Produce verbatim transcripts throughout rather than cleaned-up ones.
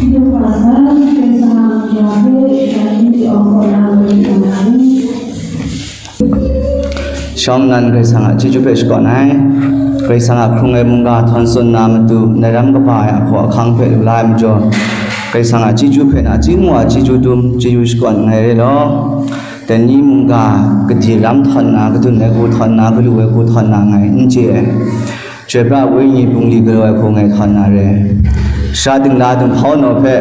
Shawng nnan Karai Kasang a chyeju hpe shakawn ai. Karai Kasang a hkrung ai mungga htawn tsun na matu, ndai ram kaba ai ahkaw ahkang hpe lu la ai majaw, Karai Kasang a chyeju hpe nachying wa chyeju dum chyeju shakawn nngai re law. Dai ni mungga gade ram htawn na, kadun ai hku htawn na, galu ai hku htawn na ngai n chye ai. Chyoi pra wenyi bungli galaw ai hku ngai htawn na re. Sara dingla dinghpau naw hpe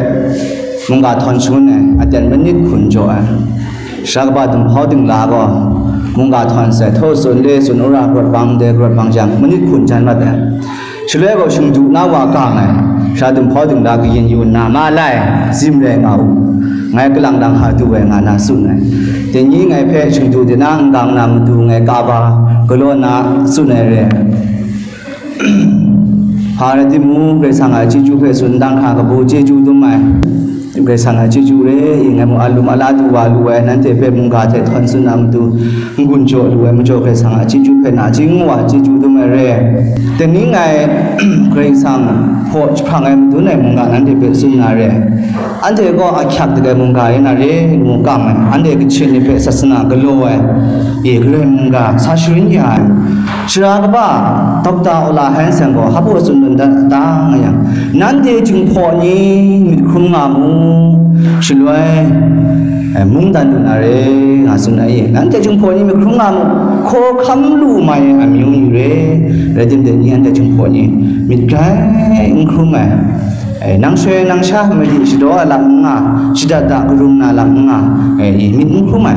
mungga htawn shangun ai, aten manit hkun jaw ai. Sara kaba dinghpau dingla gaw mungga htawn sai, htaw tsun, le tsun, ura, karawt bang, de karawt bang jang, manit hkun jan mat ai. Shaloi gaw shingdu na wa gang ai, sara dinghpau dingla kayin yu nna, ma lai, zim rai nga u, ngai kalang lang hka du ai, nga na tsun ai. Dai ni ngai hpe shingdu de na n gang na matu ngai kaba galaw na tsun ai re. Hpa rai timung, Karai Kasang a chyeju hpe tsun dan hkra kabu chyeju dum ai. Karai Kasang a chyeju re, i ngai mu a lum a la du wa lu ai, nanhte hpe mungga hte htawn tsun na matu, n-gun jaw lu ai majaw, Karai Kasang a chyeju hpe nachying wa chyeju dum ai re. Dai ni ngai Karai Kasang hpaw jahprang ai madun ai mungga nanhte hpe tsun na re. Anhte gaw ahkyak dik ai mungga rai na re, ngu kam ai. Anhte Kachin ni hpe sasana galaw ai, e, Karai mungga sa sharin ya ai. Sara kaba, Dokta Ola Hanson gaw hpa baw tsun lun dat da nga yang, nanhte Jinghpaw ni myit hkrum nga mu, shaloi, e, mungdan lu na re, nga tsun ai. Nanhte Jinghpaw ni myit hkrum nga mu, hkaw hkam lu mai ai amyu ni re, rai timung, dai ni anhte Jinghpaw ni myit grai n hkrum ai. E, nang shoi nang sha mali shadaw ai lam n nga, shada da karum na lam n nga, e, myit n hkrum ai.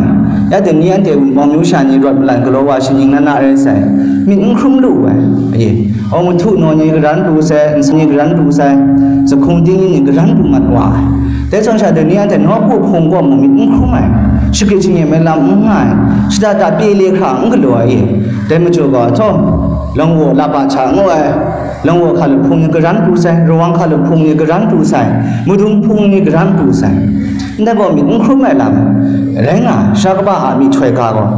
Ya dai ni anhte Wunpawng myu sha ni rawt malan galaw wa shaning na na rai sai, myit n hkrum lu ai. E, awng mahtu naw ni garan pru sai, nsa ni garan pru sai, zahkung ting ni garan pru mat wa ai. Dai zawn sha dai ni anhte nawku hpung gaw mu myit n hkrum ai, shagrit shangyem ai lam n nga ai, shada da pye le hkra n galaw ai. Dai majaw gaw, htaw, Lawngwa laba hta ngu ai, Lawngwa hkalup hpung ni garan pru sai, Rawang hkalup hpung ni garan pru sai, Madung hpung ni garan pru sai. Ndai gaw myit n hkrum ai lam rai nga, sara kaba a myihtoi ga gaw,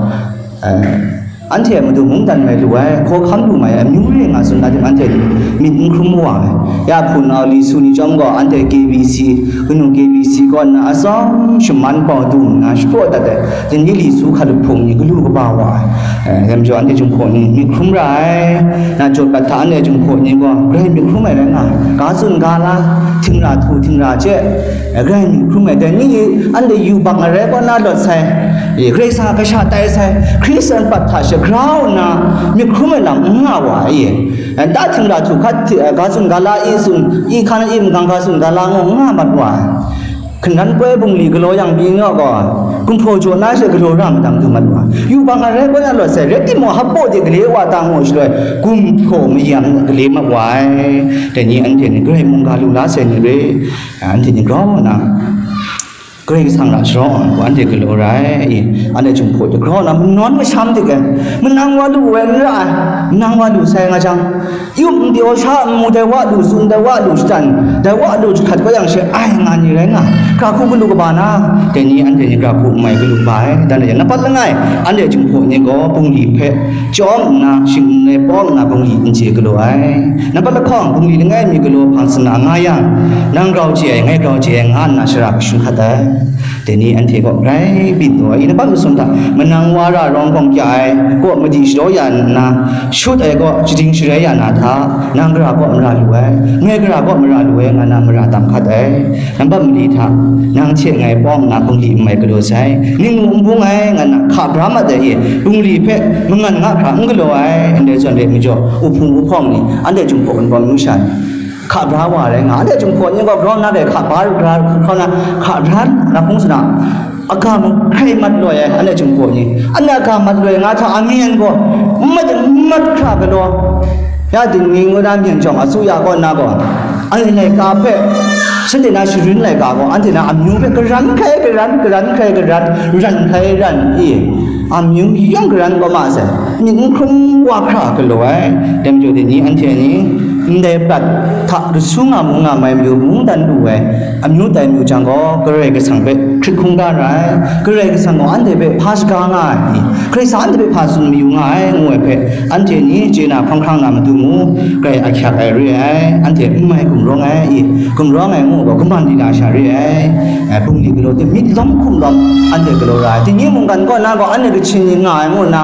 eh, anhte a matu mungdan mai lu ai, hkaw hkam lu mai ai amyu re nga tsun na tim, anhte ni myit n hkrum wa ai. Ya hpunau li su ni chyawm gaw, anhte K B C, kanu K B C kaw nna atsawm shaman bau du nna shapraw dat ai, dai ni li su hkalup hpung ni galu kaba wa ai. Eh, dai majaw anhte Jinghpaw ni myit hkrum ra ai, na jawt bat hta anhte Jinghpaw ni gaw grai myit hkrum ai rai nga, ga tsun ga la, htingra htu htingra hte, eh, grai myit hkrum ai, dai ni anhte yubak marai kaw na lawt sai, eh, Karai Kasang a kasha tai sai, Hkristu a npat hta shagrau nna myit hkrum ai lam n nga wa ai, eh, nta htingra htu hkat, eh, ga tsun ga la, i tsun, i hkan, i mungkan ga tsun ga la ngu n nga mat wa ai. Hkungran poi bungli galaw yang pyi naw gaw, gumhpraw jaw na she galaw ra madang du mat wa. Yubak marai kaw na lawt sai, rai timung, hpa baw de gale wa ta ngu shaloi, gumhpraw mayam gale mat wa ai. Dai ni anhte ni Karai mungga lu la sai ni re, anhte ni grau nna, Karai Kasang hta sharawng ai, anhte galaw ra ai, anhte Jinghpaw hte grau nna manawn masham dik ai, manang wa lu ai n ra ai, manang wa lu sai nga jang, Yum n pyaw sha n mu, dai wa lu tsun, dai wa lu shadan, dai wa lu jahkrat kau yang she ai nga ni rai nga, gara hku galu kaba na, dai ni anhte ni gara hku n mai galu kaba ai, dan rai yang, nampat langai, anhte Jinghpaw ni gaw bungli hpe chyawm nna, shing n rai pawng nna bungli n chye galaw ai. Nampat lahkawng, bungli langai mi galaw hpang sana nga yang, nang grau chye ai, ngai grau chye ai, nga nna shara kashun hkat ai. Dai ni anhte kaw grai byin taw ai, nampat masum hta manang wa ra rawng gawng kya ai kaw madi shadaw ya nna, shut ai kaw shading sharai ya na hta, nang gara kaw mara lu ai, ngai gara kaw mara lu ai, nga na mara tam hkat ai. Nampat mali hta, nang hte ngai pawng nna bungli n mai galaw sai, ning mu n bung ai, nga na hka bra mat ai e, bungli hpe mangan nga hkra n galaw ai, ndai zawn re majaw, uhpung uhpawng ni, anhte Jinghpaw Wunpawng myu sha ni, hka bra wa rai nga, anhte Jinghpaw ni gaw grau nna re hka bra, grau nna hka bra na hpung sana, aga mahkrai mat loi ai, anhte Jinghpaw ni, anhte aga mat loi nga hta, a myen gaw mat, mat hkra galaw, ya dingning ngu na myen jawng, asuya kaw nna gaw, anhte laika hpe, shanhte na sharin laika gaw, anhte na amyu hpe karan hkai, karan, karan hkai, karan, ran hkai, ran i, amyu yawng karan kau ma sai, myit n hkrum wa hkra galaw ai, dai majaw dai ni anhte ni, ndai prat hta resu nga mu nga mai mayu mungdan lu ai amyu tai mayu jang gaw, Karai Kasang hpe hkrit hkungga ra ai, Karai Kasang gaw anhte hpe hpa shaga nga ai, Karai Kasang anhte hpe hpa tsun mayu nga ai, ngu ai hpe, anhte ni chye na hpang hkrang na matu mung, grai ahkyak ai re ai, anhte n mai gumrawng ai, i, gumrawng ai ngu gaw, kuman lila sha re ai, eh, bungli galaw, myit lawm hkum lawm, anhte galaw ra ai. Tingnyeng mungkan kaw na gaw, anhte kachin ni nga ai ngu nna,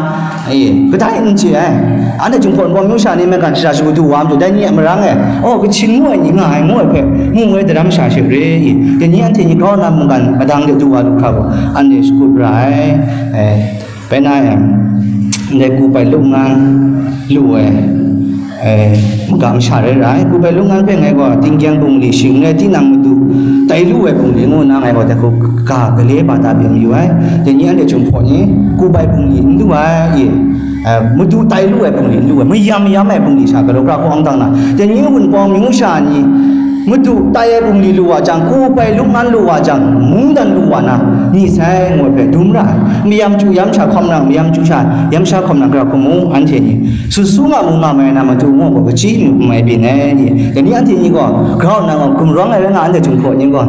e, kadai n chye ai. Anhte Jinghpaw Wunpawng myu sha ni mungkan shara shagu du wa majaw, dai ni a marang e, oh, kachin ngu ai ni nga ai ngu ai hpe, mu ai daram sha she re i. Dai ni anhte ni grau na mungkan madang de du wa lu hkra gaw, anhte shakut ra ai. E, bai na yang, ndai ku bai lung ngan lu ai, e, maga masha rai ra ai. Ku bai lung ngan hpe ngai gaw, tingkyang bungli shing n rai, tinang madu tai lu ai bungli ngu nna ngai gaw, dai hku ga gale ba ta byin mayu ai. Dai ni anhte Jinghpaw ni ku bai bungli n lu ai, e, e, madu tai lu ai bungli n lu ai, mayam mayam ai bungli sha galaw kra hku ang dang na, dai ni Wunpawng myu sha ni, madu tai ai bungli lu wa jang, ku bai lung ngan lu wa jang, mungdan lu wa na, ni sai ngu ai hpe dum ra ai. Mayam chyu yam sha hkawm nang, mayam chyu sha yam sha hkawm nang, gara hku mu anhte ni, su su nga mu nga mai na matu ngu gaw, kaji mi hkum mai byin ai ni, dai ni anhte ni gaw, grau nna gaw, gumrawng ai rai nga, anhte Jinghpaw ni gaw,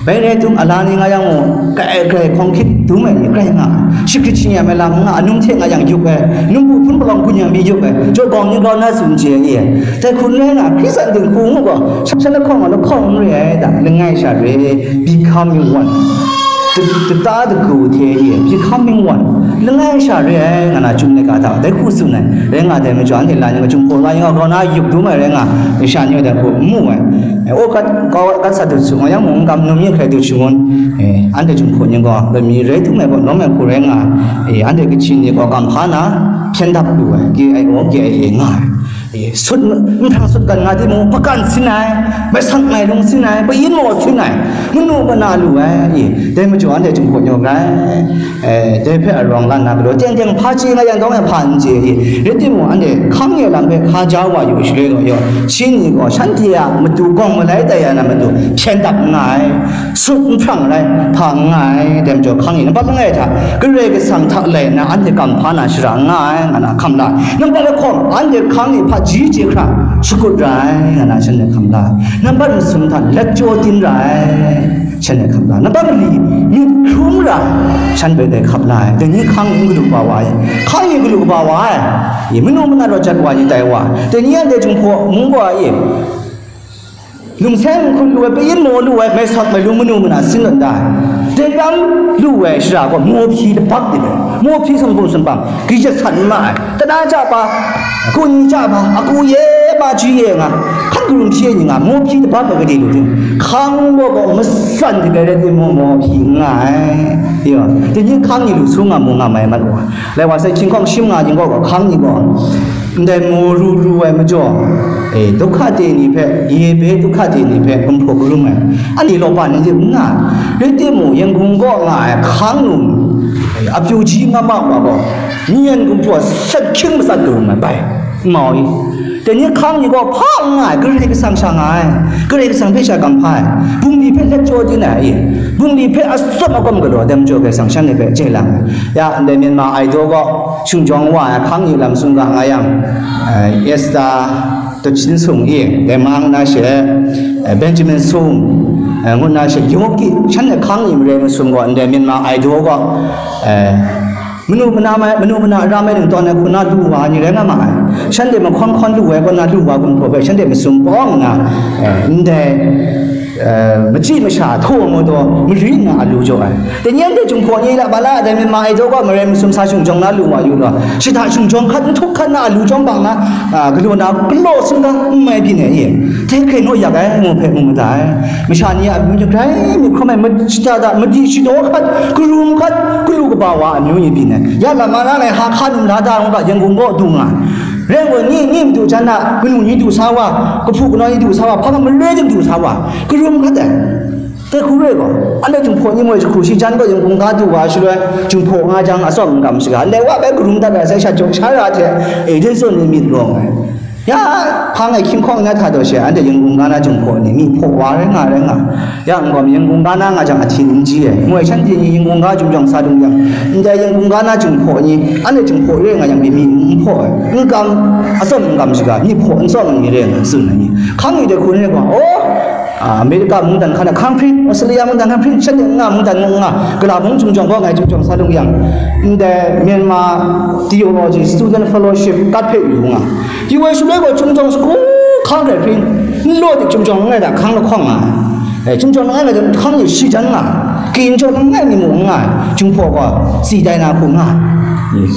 bai rai tum, ala ni nga yang mu, grai grai hkawng hkyit dum ai ni grai nga ai, shakrit shingyam ai lam nga, anung hte nga yang yup ai, num bu hpun palawng gun yang mi yup ai, jaw gawng ni grau na tsun chye ai ni, dai hku n rai na, Hkristu a dinghku ngu gaw, sha lahkawng a lahkawng n re ai, da, langai sha re, becoming one. Kata dagu hte e, becoming one. Langai sha re ai, nga na, Chyum laika hta, dai hku tsun ai, rai nga, dai majaw, anhte la ni, Jinghpaw la ni gaw, grau na yup dum ai rai nga, sha ni gaw dai hku n mu ai. E, o, kat, kau, kat sa dut shangun, yang mung kam num yin hkrai dut shangun, e, anhte Jinghpaw ni gaw, lami rai tum ai gaw, lawm ai hku rai nga, e, anhte kachin ni gaw, kam hpa na, hpyen dap lu ai, K I O, K I A nga ai. E, sut, nhprang sut gan nga timung, hpakan sin ai, mai sak mai lung sin ai, payin maw sin ai, manu mana lu ai, e, dai majaw anhte Jinghpaw ni gaw rai, e, dai hpe arawng lan na galaw, teng teng hpa chye nga yang dawng e hpa n chye, e, rai timung, anhte hkang e lam hpe hka ja wa yu shaloi gaw, yaw, shi ni gaw shanhte a matu gawng malai tai ya na matu hpyen dap nga ai, sut nhprang rai hpa n nga ai, dai majaw hkang e nampat langai hta Karai Kasang hta lai nna anhte kam hpa na shara n nga ai, nga na hkam la ai. Nampat lahkawng, anhte hkang e hpaji chye hkra shakut ra ai, nga na shanhte hkam la ai. Nampat masum hta lat jaw din ra ai, shanhte hkam la ai. Nampat mali myit hkrum ra ai, shanhte dai hkam la ai. Dai ni hkang e n galu kaba wa ai, hkang e galu kaba wa ai, e, manu mana rawt jat wa ni tai wa ai. Dai ni anhte Jinghpaw mung gaw e, lung seng nhkun lu ai, payin maw lu ai, mai sak mai lung manu mana sin lawt da ai. Dai tam lu ai shara gaw, mawhpyi labak de ai, mawhpyi sumhpung sumhpang, kayat san n ma ai, tana ja pa, ku ni ja pa, aku ye ma ji ye nga, hkan karum hpyi ni nga, mawhpyi labak ai gade lu ting, hkang gaw gaw matsan de ai rai timung, mawhpyi n nga ai. Yo, dai ni hkang ni lu su nga mu nga mai mat wa. Lai wa sai, hkying hkawng shim nga yin gaw, hkang ni gaw, ndai mu ru ru ai majaw, e, dukha te ni hpe, ye be dukha te ni hpe gumhpraw karum ai, anhte lawpan ni dim n nga, rai timung, Yangon kaw nga ai hkang num, e, apyu ji nga ma wa gaw, myen gumhpraw sat hkying matsat karum ai bai, n mau i? Dai ni hkang ni gaw hpa n nga ai, Karai Kasang sha nga ai, Karai Kasang hpe sha kam hpa ai, bungli hpe let jaw din ai, e, bungli hpe atsawm akawm galaw, dai majaw Karai Kasang shanhte hpe chye lang ai. Ya, ndai Myanmar Idol gaw, shungjawng wa ai hkang ni lam sung ga nga yang, eh, Esther Tachin Sung i, dai mang na she, eh, Benjamin Sung, eh, ngut na she, Yoki, shanhte hkang ni marai masum gaw, ndai Myanmar Idol gaw, eh, manu mana mai, manu mana ra mai ning tawn ai hku na lu wa ni rai nga ma ai. Shanhte mahkawn hkawn lu ai kaw na lu wa gumhpraw hpe, shanhte masum bawng nna, eh, ndai, eh, machyi masha htaw mu taw, mari nna a lu jaw ai. Dai ni anhte Jinghpaw ni la, ba la, dai Myanmar Idol gaw marai masum sa shungjawng na lu wa yu law, shada shungjawng hkat, nhtuk hkat na a lu jawng bang na, a, galaw na, galaw sumgang n mai byin ai e. Dai hkrai naw yak ai, ngu hpe mu mada ai. Masha ni a amyu ni grai myit hkrum ai, ma-, shada da, madi shadaw hkat, karum hkat, galu kaba wa a amyu ni byin ai. Ya lam ma na lai, Hakha num la da, ngu ga, Yangon kaw du nga ai. Rai nme ni, ni madu jan na, kanu ni du sa wa, kahpu kanaw ni du sa wa, hpa hpa mare jang du sa wa, karum hkat ai. Dai hku re gaw, anhte Jinghpaw ni moi jahku shi jan gaw Yangon ga du wa shaloi, Jinghpaw nga jang atsawm n kam shaga, ndai wa bai karum dat ai, sai sha jaw sha ra hte, e, dai zawn ni myit lawng ai. Ya, hpang e hkying hkawng na hta daw she, anhte yingkung ga na Jinghpaw ni, myi hpaw wa rai nga, rai nga. Ya, n gaw, yingkung ga na nga jang, ahti n ji ai. Moi shanhte ni yingkung ga Chumjawng sa dung yang, ndai yingkung ga na Jinghpaw ni, anhte Jinghpaw re nga yang, myi n hpaw ai. N kam, atsawm n kam shaga, myi hpaw n tsawm ai ni re nga, tsun ai ni. Hkang ni de hkun re gaw, oh, a, Amerika mungdan hkan a hkang hpring, Australia mungdan hkan hpring, shanhte n nga mungdan n nga, Kala mung Chumjawng gaw ngai Chumjawng sa dung yang, ndai Myanmar Theology Student Fellowship kat hpe yu nga. Yu ai shaloi gaw Chumjawng sagu hkang hpe hpring, n law dik Chumjawng langai hta hkang lahkawng nga ai. Eh, Chumjawng langai hta hkang ni shi jan nga ai. Kayin jaw langai mi mung n nga ai. Jinghpaw gaw si tai na hku nga ai.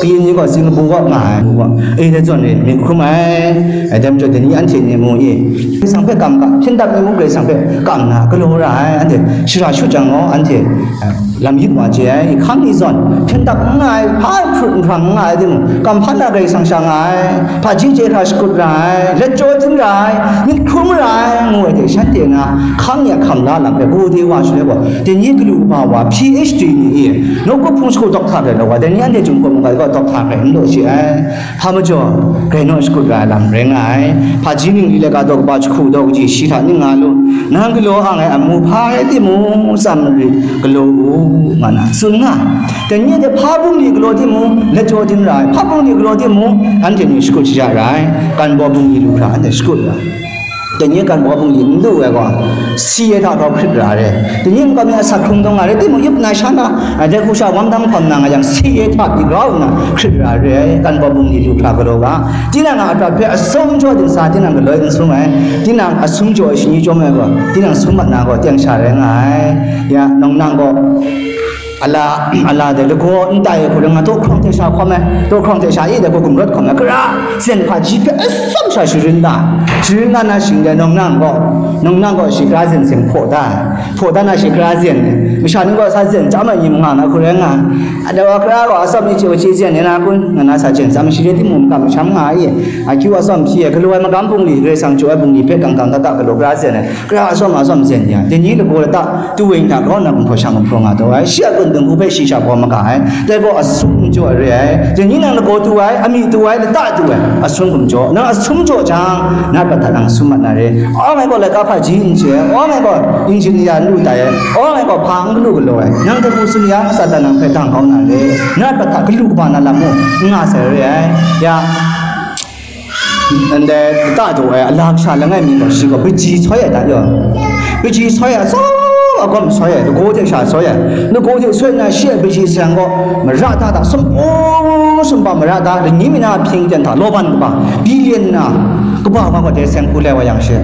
Kayin ni gaw Singapore kaw nga ai, mu gaw, eh, dai zawn e myit hkrum ai, eh, dai majaw, dai ni anhte ni mu i, Karai Kasang hpe kam ga, hpyen dap mi mu Karai Kasang hpe kam na galaw ra ai, anhte shara shut jang gaw, anhte, eh, lam yit wa chye ai, hkang ni zawn, hpyen dap n nga ai, hpa hprut nhprang n nga ai timung, kam hpan na Karai Kasang sha nga ai, hpaji chye hkra shakut ra ai, let jaw din ra ai, myit hkrum ra ai, ngu ai hte shanhte na, hkang ni a hkam la lam hpe, gade wa shaloi gaw, dai ni galu kaba wa, P H D ni i, nawku hpung shagu dawk hta hkrai law wa, dai ni anhte Jinghpaw mungga gaw dawk hta hkrai n law chye ai. Hpa majaw, grai naw shakut ra ai lam rai nga ai. Hpaji ningli laika daw kaba jahku daw kaji shi hta ning nga lu, nang galaw ang ai amu hpa rai timung, tsam marit galaw u, nga na tsun nga. Dai ni hte hpa bungli galaw timung, let jaw din ra ai, hpa bungli galaw timung, anhte ni shakut shaja ra ai, kan baw bungli lu hkra anhte shakut ra ai. Dai ni kan baw bungli n lu ai gaw, si ai hta grau hkrit ra re. Dai ni n gaw mi asak hkrung dawng nga re, timung yup na sha na, a, dai hku sha wang dang hkawm na nga yang, si ai hta pyi grau nna hkrit ra re ai, kan baw bungli lu hkra galaw ga. Tinang a aprat hpe asum jaw din sa, tinang galoi n sum ai, tinang asum jaw ai shani chyawm ai gaw, tinang sum mat na gaw teng sha rai nga ai. Ya, nawng nang gaw, ala, ala de lagaw n tai ai hku rai nga, daw hkrawng hte sha hkawm ai, daw hkrawng hte sha i de hku gumrawt hkawm ai, kara zen hpaji hpe atsam sha sharin da, sharin da na shing de, nawng nang gaw, nawng nang gaw shi kara zen seng hpaw da, hpaw da na shi kara zen, masha ni gaw sa zen chyam ai ni mung nga na hku rai nga, a, dai wa kara gaw atsam ni chye wa chye zen ni na kun, nga na sa jen chyam, shi re timung makam masham nga ai, a, kyu atsam hpyi ai, galaw ai magam bungli, Karai Kasang jaw ai bungli hpe kang kang ga ga galaw kara zen ai. Kara atsawm atsawm zen ya, dai ni lagaw lata tu ai hta grau nna gumhpraw shang gumhpraw nga taw ai, shi a kun dingku hpe shi sha baw maga ai, dai gaw asum n jaw ai re ai. Dai ni nang lagaw tu ai, amying tu ai, lata tu ai, asum gumjaw, nang asum jaw jang, na prat hta nang sum mat na re. Awng ai gaw laika hpaji n chye ai, awng ai gaw injin ya n lu tai ai, awng ai gaw hpa n galu galaw ai, nang hte hku tsun ya, Satan nang hpe dang kau na re, na prat hta galu kaba na lam mung n nga sai re ai. Ya, Ndai lata jaw ai, a, ala kasha langai mi gaw, shi gaw, kaji soi ai da yaw. Kaji soi ai, atsawm agawm soi ai, lagaw hte sha soi ai. Lagaw hte soi nna, shi a kaji seng gaw, mara da da, sumpu sumpa mara da, lani mi na hping ten hta, lawban kaba, billion na, kaba wa gaw dai seng hku lai wa yang she.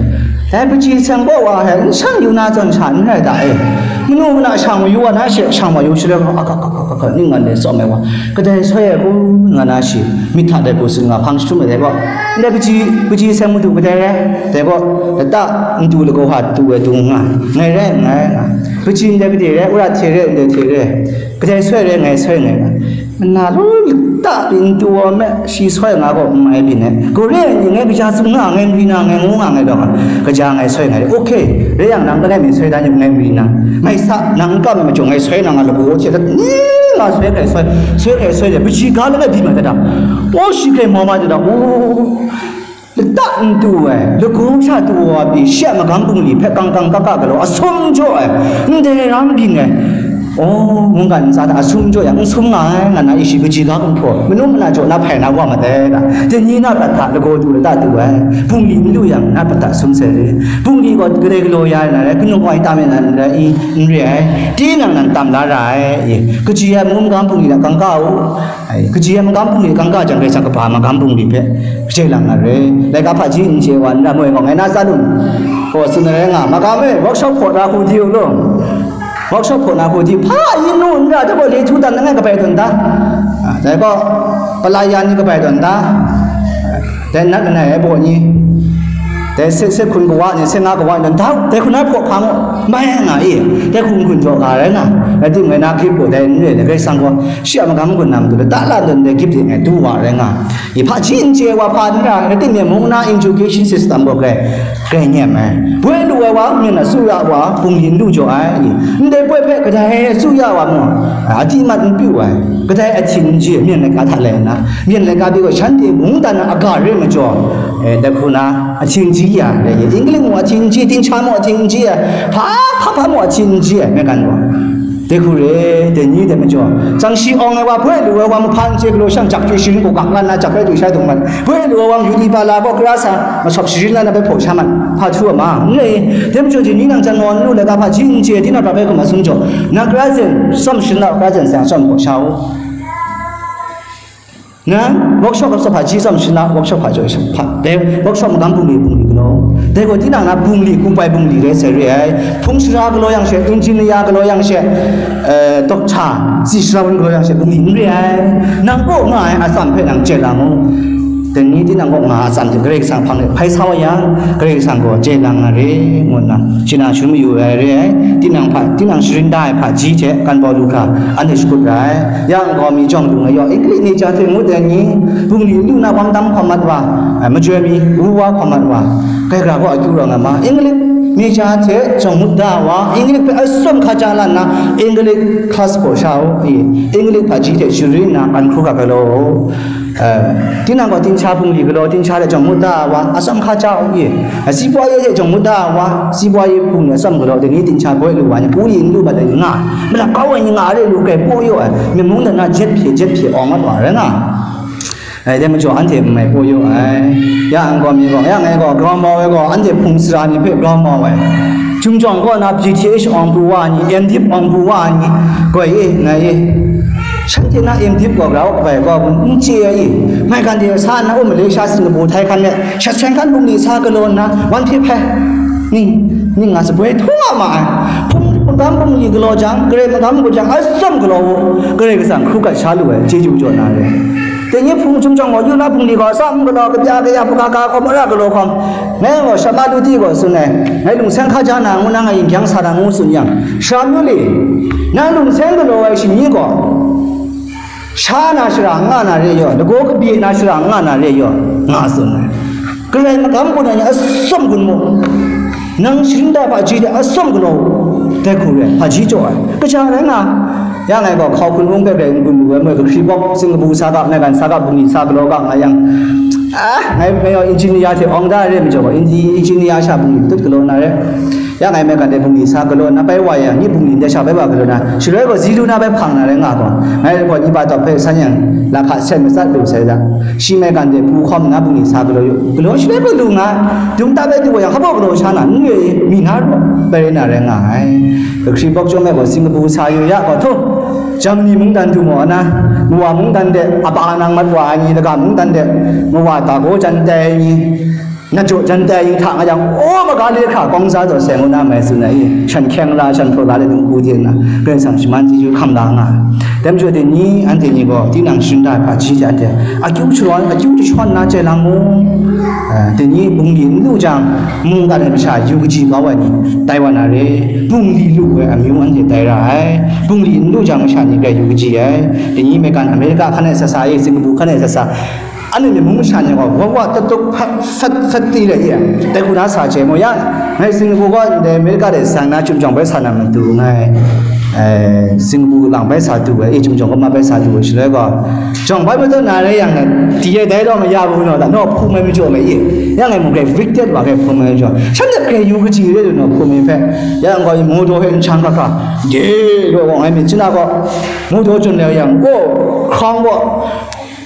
Dai kaji seng gaw wa he, n shang yu na zawn sha n rai da e. Manu mana shang wa yu wa na she, shang wa yu shaloi gaw, a, ka, ka, ka, ka, ka, ning ngan de tsawm ai wa. Kadai soi ai ku, nga na shi. Myit hta dai hku tsun nga, hpang jahtum ai dai gaw, ndai kaji, kaji seng madu kadai rai, dai gaw, lata ntu lagaw hta tu ai tu nga, ngai rai, ngai nga, kaji ndai gade rai, wora hte rai, ndai hte rai, kadai soi rai, ngai soi ngai nga, mana law lata pyi ntu wa me, shi soi nga gaw, n mai byin ai, gaw re ai ni, ngai kaja tsun nga, ngai mari na, ngai ngu nga, ngai gaw nga, kaja ngai soi ngai, ok, rai yang nang langai mi soi dan yu, ngai mari na, ngai sa, nang n kam ai majaw, ngai soi na nga, lagaw hte dat ni nga soi, ngai soi, soi, soi, soi, kaji ga langai byin ma dat da. O, shi hkrai mau ma dat da. O, lata n tu ai, lagaw sha tu wa pyi, shi a magam bungli hpe kang kang ka ka galaw, asum jaw ai, ndai ram byin ai. O, mungkan ntsa hta asum jaw yang, n sum nga ai, nga na, i shi kaji ga gumhpraw, manu mana jaw na hpai na wa ma dai da. Dai ni na prat hta lagaw tu lata tu ai, bungli n lu yang, na prat hta sum sai re. Bungli gaw kadai galaw ya ai na rai, kanu ai tam ai na rai, i, n re ai. Tinang nan tam la ra ai, i, kaji ai, mungkan bungli hta kang ka u. Ai, kaji ai magam bungli kang ga jang, Karai Kasang kaba magam bungli hpe kajai lang na re. Laika hpaji n chye wa, n ram ai gaw, ngai na tsa lung gaw tsun na rai nga, magam e, workshop hkaw na hku di u law. Workshop hkaw na hku di, hpa yin nu n ra, dai gaw le htu dan langai kabai tawn da. A, dai gaw, palaya ni kabai tawn da. Dai nat langai ai baw ni. Dai se, se hkun kawa ni, se nga kawa ni, dau, dai hkun na hpaw hpa mu, mai nga i, dai hkun hkun jaw ga rai nga, rai timung, na grip gaw dai n re, dai Karai Kasang gaw, shi a magam gun na matu, da la ndun dai grip de ngai, du wa rai nga, i, hpaji n chye wa hpa n ra, rai timung, mung na education system gaw grai, grai nem ai. Boi lu ai wa, myen a su ya wa, bungli n lu jaw ai, i, ndai boi hpe kadai su ya wa mu, a, a ti mat n pyu ai, kadai ahtin n chye, myen laika hta lai nna, myen laika pyi gaw, shanhte mungdan a aga re majaw, e, dai hku na, ahtin ji ya, English mu ahtin ji, dinghta mu ahtin ji ya, hpa, hpa, hpa mu ahtin ji ya, maigan gaw. Dai hku re, dai ni dai majaw, tsang shi awng ai wa, boi lu ai wa, mahpa n chye galaw shang, jak chyu sharin gaw gak lan na, jak rai du shai dung mat, boi lu ai wa, yu di ba la gaw, kara sa, masawp sharin lan na, bai hpaw sha mat, hpa htu a ma, n rai, dai majaw, dai ni nang jan naw n lu laika, hpa ji n chye, tinang pra bai hkum a sum jaw, na kara zen, tsawm sharin la, kara zen sa, tsawm hpaw sha u. Na, workshop hpa ji tsawm sharin la, workshop hpa jaw sha hpa. Dai, workshop magam bungli, bungli galaw. Dai gaw tinang na bungli, kubai bungli rai sai re ai. Hpung sara galaw yang she, engineer galaw yang she, eh, doctor, tsi sara wan galaw yang she, bungli n re ai. Nang kaw nga ai atsam hpe nang chye lang u. Dai ni tinang kaw nga ai atsam hte Karai Kasang hpang de hpai sa wa yang, Karai Kasang gaw chye lang na re, ngu nna, shana shangun mayu ai re ai. Tinang hpa, tinang sharin da ai hpaji hte kan bau lu hkra, anhte shakut ra ai. Ya nkau mi jawng lu nga yaw, English ni ja hte ngut ai ni, bungli lu na wang dam hkawm mat wa, eh, majoi mi wu wa hkawm mat wa, kai hkra gaw akyu rawng ai ma, English ni ja hte jawng ngut da wa, English hpe atsawm hkaja la nna, English class hpaw sha u, i, English hpaji hte shari nna, an hkru ga galaw u. Eh, tinang gaw dinghta bungli galaw, dinghta hte jawng ngut da wa, atsawm hkaja u, i, စီးပွားရေး hte jawng ngut da wa, စီးပွားရေး bungli atsawm galaw, dai ni dinghta boi lu wa ni, pu li n lu mat ai ni nga, malap kau ai ni nga, a re lu grai paw yaw ai, myen mung dan na jet hpye, jet hpye awng mat wa rai nga. Ai, dai majaw anhte n mai paw yaw ai. Ya nkau mi gaw, ya ngai gaw, grau mau ai gaw, anhte hpung sara ni hpe grau mau ai. Chyum jawng kaw na B T H awng pru wa ai ni, M.Div awng pru wa ai ni, goi e, ngai e. Shanhte na M.Div gaw grau kabai gaw n chye ai i. Maigan de sa nna, o Malaysia, Singapore, Thailand de, shat seng hkan bungli sa galaw nna, wan hpye hpai. Ning, ning nga saboi htaw nga ma ai. Hpung magam bungli galaw jang, Karai magam galaw jang, atsawm galaw u, Karai Kasang hkru gat sha lu ai, chyeju jaw na re. Dai ni hpung chyum jawng gaw, yu na bungli gaw, atsawm galaw, kabya kaya, hpung kaka hkawm, ara galaw hkawm, ngai gaw, shama lu ti gaw tsun ai, ngai lungseng hkaja na ngu na, ngai yin kyang sa na ngu tsun yang, sara myu li, nang lungseng galaw ai shani gaw, sha na shara nga na re yaw, lagaw kabye na shara nga na re yaw, nga tsun ai. Karai magam gun ai ni atsawm gun mu. Nang sharin da hpaji de atsawm galaw u. Dai hku re, hpaji jaw ai. Kaja rai nga. Ya ngai gaw, hkau hkun hpung hpe rai n gun lu ai, moi kahkri bawk, Singapore sa ga, Maigan sa ga, bungli sa galaw ga nga yang, ah, ngai, ngai gaw engineer hte awng da re majaw gaw, engi-, engineer sha bungli tut galaw na re. Ya ngai Maigan de bungli sa galaw na bai wa yang, ni bungli ndai sha bai wa galaw na, shaloi gaw zi lu na bai hpang na rai nga gaw, ngai gaw ni ba tawk hpe san yang, lahka seng matsat lu sai da. Shi Maigan de pru hkawm nna bungli sa galaw yu. Galaw shaloi gaw lu nga, dung ta bai du wa yang, hpa galaw sha na, n re, mi na raw, bai rai na rai nga ai. Kahkri bawk chyawm ai gaw Singapore sa yu ya gaw, htaw, Germany mungdan du maw na, Mawa mungdan de, aba nang mat wa ai ni, Lagam mungdan de, Mawa dago jan tai ai ni, na jaw jan tai ai ni hta nga yang, o, maga le hkra kawng za taw seng u na mai tsun ai i, shan hkyeng la, shan hpraw la le dung hku de nna, Karai Kasang shaman chyeju hkam la nga ai. Dai majaw dai ni, anhte ni gaw, tinang sharin da ai hpaji hte anhte, akyu shawan, akyu jashawn na chye lang mu. Eh, dai ni bungli n lu jang, mungkan ai masha yu kaji kau ai ni, tai wa na re, bungli lu ai amyu anhte tai ra ai, bungli n lu jang masha ni grai yu kaji ai, dai ni Maigan, America hkan ai sasa e, Singapore hkan ai sasa, anhte myi mung masha ni gaw, wa wa tuk tuk, hpat, hpat, hpat ti rai i ai, dai hku na sa chye mu yang, ngai Singapore gaw ndai America de sang na chyum jawng bai sa na matu ngai, eh, Singapore lang bai sa du ai, e chyum jawng kaw ma bai sa du ai shaloi gaw, jawng bai matut na rai yang, di ai dai law ma ya bu naw, da naw hpung mai majaw mai i, yang ngai mung grai victed wa grai hpung mai majaw, shanhte grai yu kaji re lu naw hpung mai hpe, yang gaw moto hpe n shang hkra hkra, de law gaw ngai myit chyen na gaw, moto chun le yang, gaw, hkrang gaw,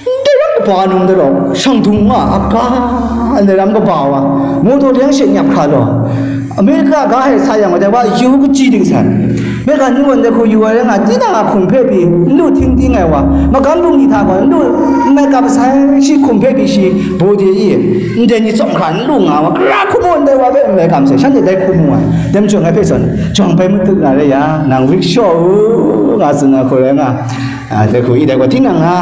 ndai ram kaba num dai law, shang dung nga a ga, ndai ram kaba wa, moto teng she nyap hkra law, America ga hpe sa yang, dai wa yu kaji ding san. Maigan ni gaw ndai hku yu ai rai nga, tinang a hkum hpe pyi, n lu hting ting ai wa, magam bungli hta gaw, n lu, n mai kam sai, shi hkum hpe pyi shi, bawde e, ndai ni tsawm hkra n lu nga wa, gara hku mu ndai wa hpe n mai kam sai, shanhte dai hku mu ai. Dai majaw ngai hpe zawn, jawng bai matut na rai yang, nang rickshaw u, nga tsun ai hku rai nga. A, dai hku i, dai gaw, tinang a,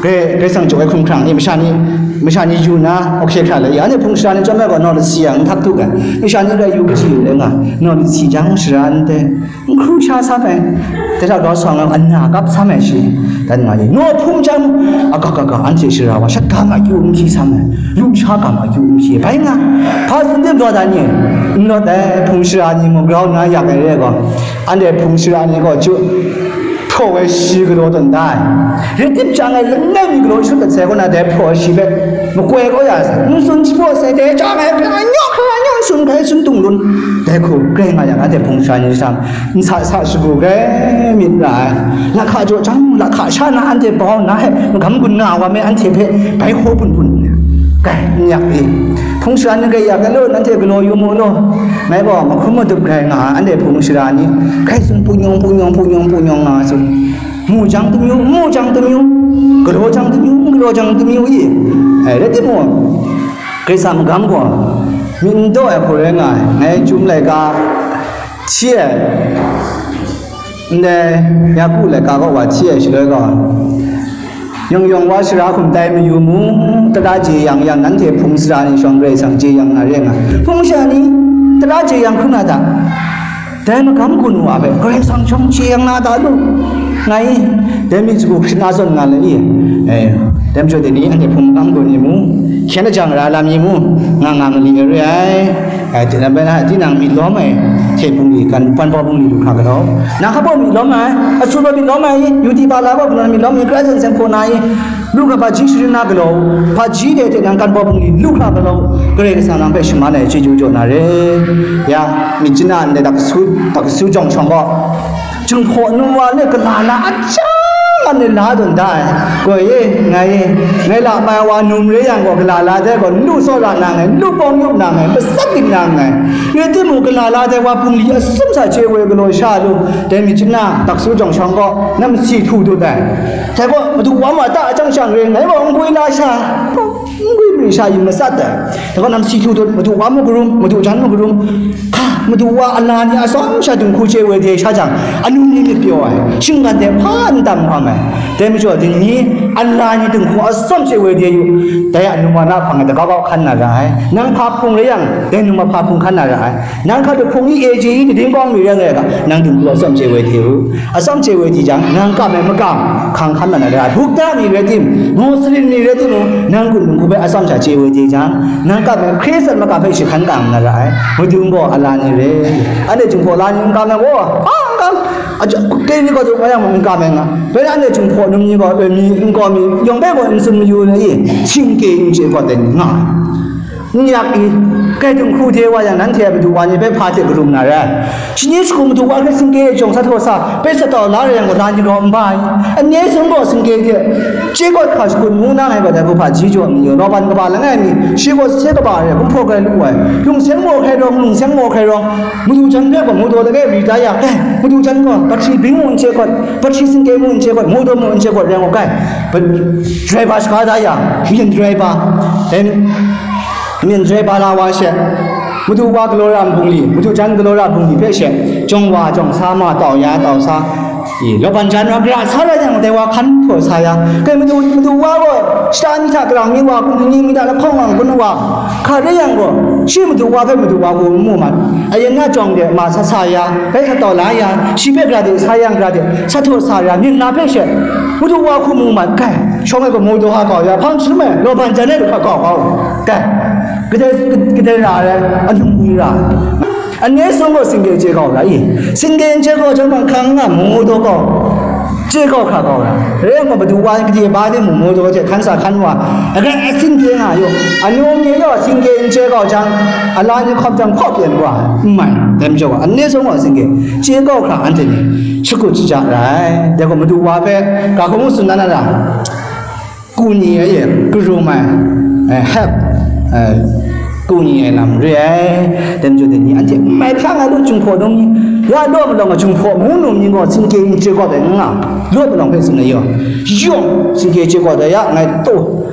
grai, grai sang jaw ai hkumhkrang i, masha ni, masha ni yu na, ok, hkra le i, anhte hpung shara ni chyawm ai gaw, naw lasi yang n htak htuk ai, masha ni grai yu kaji yu le nga, naw lasi jang shara n te, n hkru sha sam ai, dai hta grau sa nga, ana kap sam ai shi, dan nga i, naw hpung jang, aga, aga, anhte shara wa, shat ga ma yu n hkyi sam ai, lu sha ga ma yu n hkyi, bai nga, hpa tsun tim daw dan ni, n lawt ai, hpung shara ni mung grau nna yak ai re gaw, anhte hpung shara ni gaw, ju, hpraw ai shi galaw tawn da ai. Rai tip chyang ai langai mi galaw shut dat sai kaw na, dai hpraw ai shi hpe makoi kau ya sai, n tsun shapraw sai, dai chyang ai hpe anyawk hkra anyawk n tsun hkrai tsun tung lun, dai hku grai nga yang, anhte hpung shara ni sam, n sa sa shagu grai myit ra ai. Lahka jaw jang, lahka sha na anhte bau na he, magam gun nga wa me anhte hpe bai hkaw bun bun, grai n yak i. Hpung shara ni grai yak ai law, nanhte galaw yu mu law, ngai gaw mahkrum madup grai nga ai, anhte hpung shara ni, hkrai tsun, pu nyawng, pu nyawng, pu nyawng, pu nyawng nga tsun. Mu jang tamyu, mu jang tamyu, galaw jang tamyu, galaw jang tamyu i. Ai, rai timung, Karai Kasang magam gaw, myit n daw ai hku rai nga ai, ngai Chyum laika hti ai, ndai Yaku laika kaw wa hti ai shaloi gaw, yawng yawng wa shara hkum tai mayu mu, tara jeyang yang, nanhte hpung shara ni shawng Karai Kasang jeyang na re nga, hpung shara ni tara jeyang hkrum na ta? Dai magam gun wa hpe Karai Kasang shawng jeyang na ta lu, ngai dai myit sagu hkrit na zawn nga le i. Eh, dai majaw dai ni anhte hpung magam gun i mu, hkyen ajang ra lam i mu, nga nga mali ai re ai. Eh, tinang bai na, tinang myit lawm ai hte bungli, kan, kan baw bungli lu hkra galaw. Na hka baw myit lawm ai, asu baw myit lawm ai, yu di ba la baw galaw myit lawm ai, Karai Kasang seng hpaw na i, Lu ga hpaji sharin na galaw, hpaji de hte nang kan baw bungli lu hkra galaw, Karai Kasang nang hpe shaman ai chyeju jaw na re. Ya, myit chana ndai daksu, daksu jawng shawng gaw, Jinghpaw num wa le gala la achang a ni la dun da ai. Gaw e, ngai e, ngai la mai wa num re yang gaw, gala la dai gaw, lu tsawra na ngai, lu bawng yup na ngai, matsat dik na ngai. Rai timung, gala la dai wa bungli atsum sa chye woi galaw sha lu, dai myit chana daksu jawng shawng gaw, na masi htu dut ai. Dai gaw, madu wa ma ta achang shang re, ngai gaw n gwi la sha, n gwi mi sha yin matsat ai. Dai gaw, na masi htu dut, madu wa mung karum, madu jan mung karum, hka, madu wa ala ni atsawm sha dinghku chye woi de sha jang, anu ni myit pyaw ai, shinggan de hpa n tam hkam ai. Dai majaw, dai ni ala ni dinghku atsawm chye woi de yu, dai a num wa na hpang e dagau gau hkan na ra ai. Nang hpa hpung rai yang, dai num wa hpa hpung hkan na ra ai. Nang hkra hpung ni e je i, dading kawng mi rai nga ga, nang dinghku atsawm chye woi de u. Atsawm chye woi di jang, nang kam ai makam, hkang hkan na na ra ai. Bukta mi rai tim, Muslim mi rai timung, nang gun dinghku hpe atsawm sha chye woi di jang, nang kam ai Hkristan makam hpe shi hkan kang na ra ai. Madu gaw ala ni re. Anhte Jinghpaw la ni n kam ai gaw, a n kam, a ja, ke ni gaw zuk nga yang mung n kam ai nga. Bai na anhte Jinghpaw num ni gaw, e, mi n kaw mi, yawng bai gaw n tsun mayu na i, singke n chye gaw ten nga ai. N yak i, kai dinghku de wa yang, nanhte a madu wa ni hpe hpa hte karum na rai. Shi ni shagu madu wa hpe singke e jawng sa htaw sa, bai sa tau la rai yang gaw, la ni rau n ba ai. Anhte sung gaw singke hte chye kawt hkra shakut ngu na ngai gaw, dai hku hpaji jaw mi yaw, nawpan kaba langai mi, shi gaw sahte kaba re, gumhpraw grai lu ai. Lungseng maw hkrai rawng, lungseng maw hkrai rawng, madu jan hpe gaw, mawdaw lagae ri da ya, eh, madu jan gaw, batri bing mu n chye kawt, batri singke mu n chye kawt, mawdaw mu n chye kawt, rai ngu kai. Driver shaga da ya, myen driver, em, myen driver la wa she, madu wa galaw ra bungli, madu jan galaw ra bungli hpe she, jawng wa jawng sa, ma tau ya tau sa, i, lawpan jan wa gara sa ra yang, dai wa hkan htaw sa ya, kai madu, madu wa gaw, shata mi hta, karang mi wa, kunhting mi hta, lahkawng wa, kun wa, hka re yang gaw, shi madu wa hpe madu wa gaw mu mat, ayen na jawng de ma sa sa ya, bai sa tau la ya, shi hpe gara de sa yang gara de, sa htaw sa ya, myit na hpe she, madu wa hku mu mat, kai, shawng e gaw mawdaw a kau ya, hpang htum e, lawpan jan e du hka kau kau, kai, kadai, kadai ra ai, anung ni ra ai. Anhte sung gaw singke chye kau ra i? Singke n chye kau jang, hpang hkang nga mawdaw kau, chye kau hkra kau ra. Rai yang gaw, madu wa gade ba de mung mawdaw hte hkan sa hkan wa, agai asin pye nga yaw, anu ni yaw singke n chye kau jang, ala ni hkawm jang hkaw pyen wa, n mai, dai majaw gaw, anhte sung gaw singke chye kau hkra anhte ni shakut shaja ra ai. Dai gaw, madu wa hpe ga hkawm tsun na na ra. Ku ni ai e, karum ai, eh, help, eh, ku ni ai lam re ai. Dai majaw dai ni anhte n mai hpya nga lu, Jinghpaw num ni, ya law malawng a Jinghpaw ngu num ni gaw, singke n chye kau ai n nga, law malawng hpe tsun ai yaw, yawng singke chye kau ai ya, ngai taw,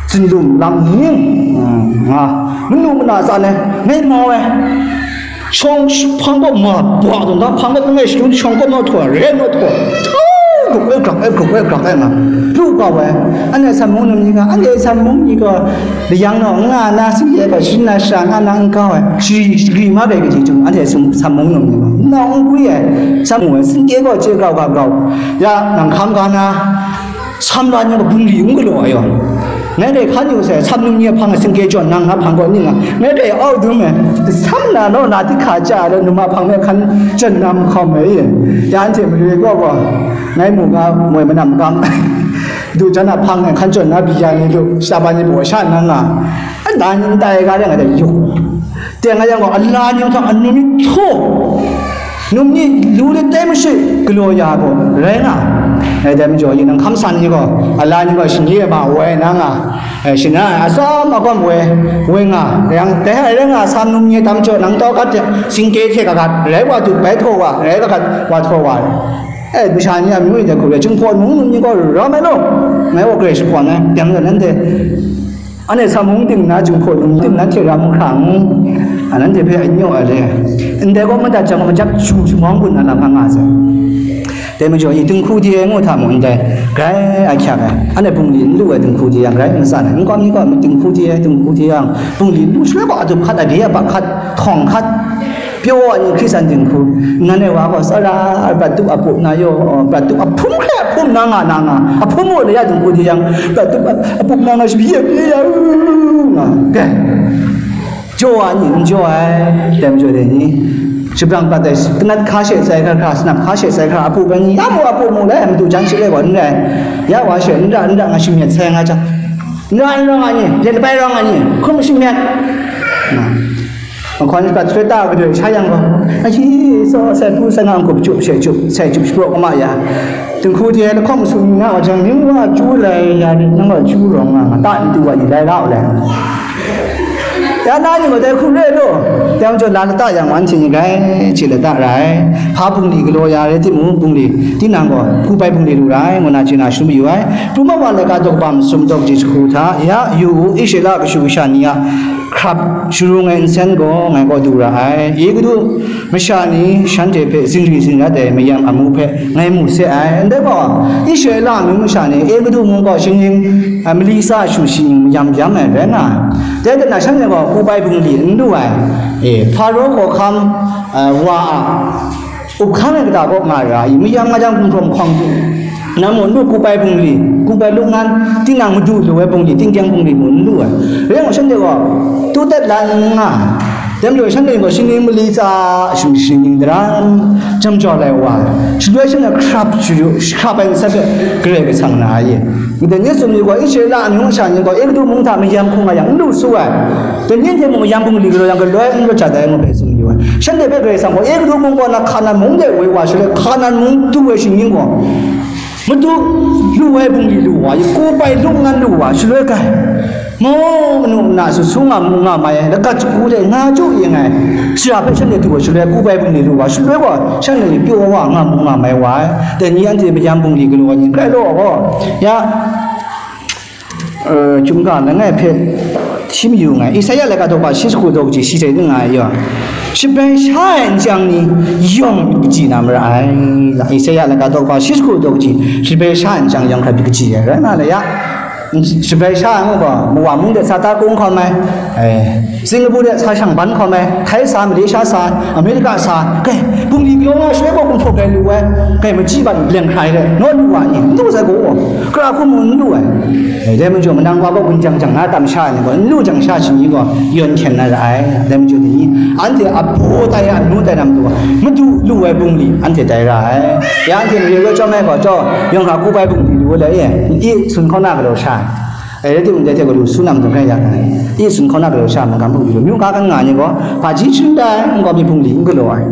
tsinlung lam ni, mm, nga, manu mana tsan ai, ngai mau ai, shawng hpang kaw ma bwa tawn da, hpang kaw ngai shadun shawng kaw naw htaw, re naw htaw, Grup, e grap, e grup, e grap, e nga. Pru kau ai. Anhte San mung num ni ga, anhte San mung ni gaw, layang naw, nga na, singkye gaw, sharin na, shara nga na, n kau ai. Shari, shagri ma rai kaji jung, anhte San mung num ni gaw. Nau n gwi ai. San mung ai, singkye gaw, chye grau, grau, grau. Ya, nang hkam ga na, Sam la ni gaw bungli n galaw ai yaw. Ngai dai hkan yu sai, Sam num ni a hpang a singkye jawn nang na hpang gaw ning a, ngai dai au dum ai. Sam na naw na di hka cha ai law, num a hpang me hkan jawn na mahkawm ai. Ya anhte mare gaw gaw, ngai mu ga moi manam gam. Du jan a hpang e hkan jawn na bi ya ni lu, shata ba ni baw sha nna nga. Ada ni n tai ga rai nga dai yuk. Teng a yang gaw, ala ni hta anu myit htaw, num ni lu de tai mashe galaw ya gaw, rai nga. Ngai dai majaw, yin nang hkam san ni gaw, ala ni gaw shani e ma woi na nga, eh, shana ai atsam agawm woi, woi nga. Yang dai hta rai nga, Sam num ni tam jaw, nang tau gat de, singkye hte kagat, rai wa dut, bai htaw wa, rai kagat, wa htaw wa. Eh, masha ni a myu de hku re, Jinghpaw num ni gaw ram ai law, ngai gaw grai shakawn ai, yang gaw nanhte. Anhte Sam mung ting na, Jinghpaw num ting na hte ram hkrang, a, nanhte hpe n yaw ai le. Ndai gaw madat jang, majap ju shamawng gun na lam nga sai. Dai majaw, i dinghku di ai ngu hta mung ndai, grai a hkyak ai. Anhte bungli n lu ai dinghku di yang grai n san ai. N kawm ni kawm dinghku di ai, dinghku di yang, bungli n lu shaloi gaw, adup hkat, abye abak hkat, htawng hkat, Pyaw ai ni hkri san dinghku, nan ai wa gaw tsara, prat tup a pup na yaw, prat tup a hpum hkrai a hpum na nga na nga, a hpum mung na ya dinghku di yang, prat tup a pup na nga shabi ya, ya, ya, nga, kai. Jaw ai ni, n jaw ai, dai majaw dai ni, shabrang prat ai, kanat hka she sai hkra hkra, sanap hka she sai hkra, a pup ai ni, ya mu, a pup mu, lai, madu jan shi lai gaw, n rai, ya wa she, n ra, n ra, nga shi myit sai nga jang, n ra, n ra nga ni, len bai ra nga ni, hkum shi myit, nga. Mahkawn shi prat shaloi ta gadoi sha yang gaw, aji, tsaw, sai hpu, sai nga, n-gup, chup, she chup, sai chup, shapraw kama ya. Dinghku hte lahkawng masum ni na wa jang, ning wa chyu lai ya rit, nang gaw chyu rawng nga, nga ta n tu wa ni lai ra u lai. Ya na ni gaw dai hku re law, dai majaw na lata yang anhte ni grai chye lata ra ai. Hpa bungli galaw ya rai timung, bungli tinang gaw, hku bai bungli lu ra ai, ngu na chye na shum yu ai. Pru ma wa laika daw kaba masum daw kaji jahku hta, ya yu u, Israela kashu kasha ni a hkrap sharung ai nsen gaw ngai kaw du ra ai. Yegutu masha ni shanhte hpe zingri zingrat ai mayam amu hpe ngai mu se ai. Ndai gaw, Israela amyu masha ni Egutu mung gaw shingning, a, mali tsa shu shingning mayam yam ai rai nga ai. Dai hte na shanhte gaw hku bai bungli n lu ai. E, Hparo hkawhkam, a, wa a, up hkang ai kata kaw nga ra i, mayam nga jang, gumhpraw mahkawng, nang mung n lu, kup ai bungli, kup ai lungnan, tinang madu lu ai bungli, tingkyang bungli mung n lu ai. Rai yang shanhte gaw, tu dat la n nga, dai majaw shanhte gaw shingning mali tsa, shingning daram, jam jau lai wa, shaloi shanhte hkrap shayu, hkrap ai nsat hpe Karai Kasang na a ye. Dai ni tsun mi gaw, Israela amyu masha ni gaw, Egutu mung hta mayam hku nga yang, n lu su ai. Dai ni hte mung mayam bungli galaw yang, galoi n rawt jat ai ngu hpe tsun yu ai. Shanhte hpe Karai Kasang gaw, Egutu mung kaw na Hkanan mung de woi wa shaloi, Hkanan mung du ai shingning gaw, madu lu ai bungli lu wa, kup ai lungnan lu wa, shaloi kai. Mu, manu, muna, su, su nga mu nga mai ai, lagat shagu hte nga chyu yin ai, shara hpe shanhte du ai shaloi, kup ai bungli lu wa, shaloi gaw, shanhte pyaw wa nga mu nga mai wa ai, dai ni anhte mayam bungli galaw ai ni grai law gaw, ya, eh, Chyum ga langai hpe hti mayu nngai. Isaya laika daw kaba shi jahku daw kaji shi hte ning nga ai yaw, shabai sha ai n chyang ni yawng kaji na mara ai. Isaya laika daw kaba shi jahku daw kaji, shabai sha ai n chyang yawng hkra kaji ai, rai nga le ya. Shabai sha ai ngu gaw, Mawa mung de sa ta kung hkawm ai, eh, Singapore de sa shang ban hkawm ai, Thai sa, Malaysia sa, America sa, kai, bungli galaw nga shaloi gaw gumhpraw gai lu ai, kai, machyi ban leng hkrai de, naw lu wa ni, n lu sai gaw, kara hku mung n lu ai. Eh, dai majaw, manang wa gaw gun jang jang na tam sha ai ni gaw, n lu jang sha shi ni gaw, yawn hkyen na ra ai, dai majaw ni, anhte a baw tai, a nu tai na matu gaw, madu lu ai bungli, anhte tai ra ai. Ya anhte mare rawt chyawm ai gaw, jaw, yawng hkra kup ai bungli lu ai, i sun hkaw na galaw sha ai. E, rai timung, dai hte gaw lu su na matu rai ya kan, i sun hkaw na galaw sha ai mungkan bungli lu, myu ka kan nga ai ni gaw, hpaji sharin da ai, n gaw mi bungli n galaw ai,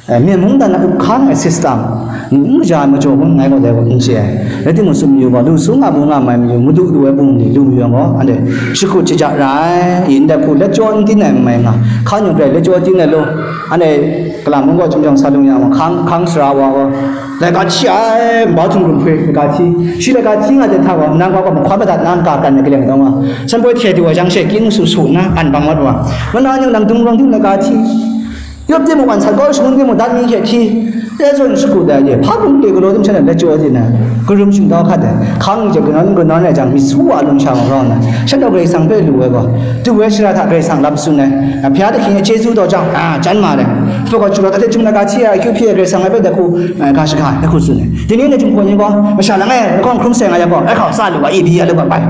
e, myen mungdan a up hkang ai system, n kaja ai majaw kun ngai gaw dai gaw n chye ai. Rai timung, tsun mayu gaw, lu su nga bu nga mai mayu, madu lu ai bungli lu mayu yang gaw, anhte shakut shaja ra ai, i ndai hku let jaw n tin ai n mai nga, hkang yawng garai let jaw tin ai law, anhte Kalam mung gaw, Chyum jawng sa lung yang gaw, hkang, hkang sara wa gaw, laika hti ai, nbau htum gun hpoi laika hti, shi laika hti nga de hta gaw, nang gaw gaw mahkawn madat na n ka kan ai kaleng dawng nga, sanpoi hte du ai jang she, kyin su su nna, an bang mat wa, mana ni nang dung rawng ting laika hti, yup timung, an sat kau shangun timung, dat mi hte hti, Dai zawn shakut ai ni, hpa mung de galaw tim sha na lachyum di na, karum shingtau hkat ai, hkang ni hte kanawn kanawn rai jang, myit su wa lum sha wa kau na, shanhte Karai Kasang hpe lu ai gaw, du ai shara hta Karai Kasang lam tsun ai, a, bya da hkying ai chyeju daw jang, a, jan ma ai, hpa gaw chyu la, hte htung na ga hti ai, akyu hpyi ai Karai Kasang ai hpe dai hku, a, ga shaga, dai hku tsun ai. Dai ni na Jinghpaw ni gaw, masha langai, lahkawng hkrum seng ai yang gaw, ai hkau sa lu ga, ibi ya lu ga bai.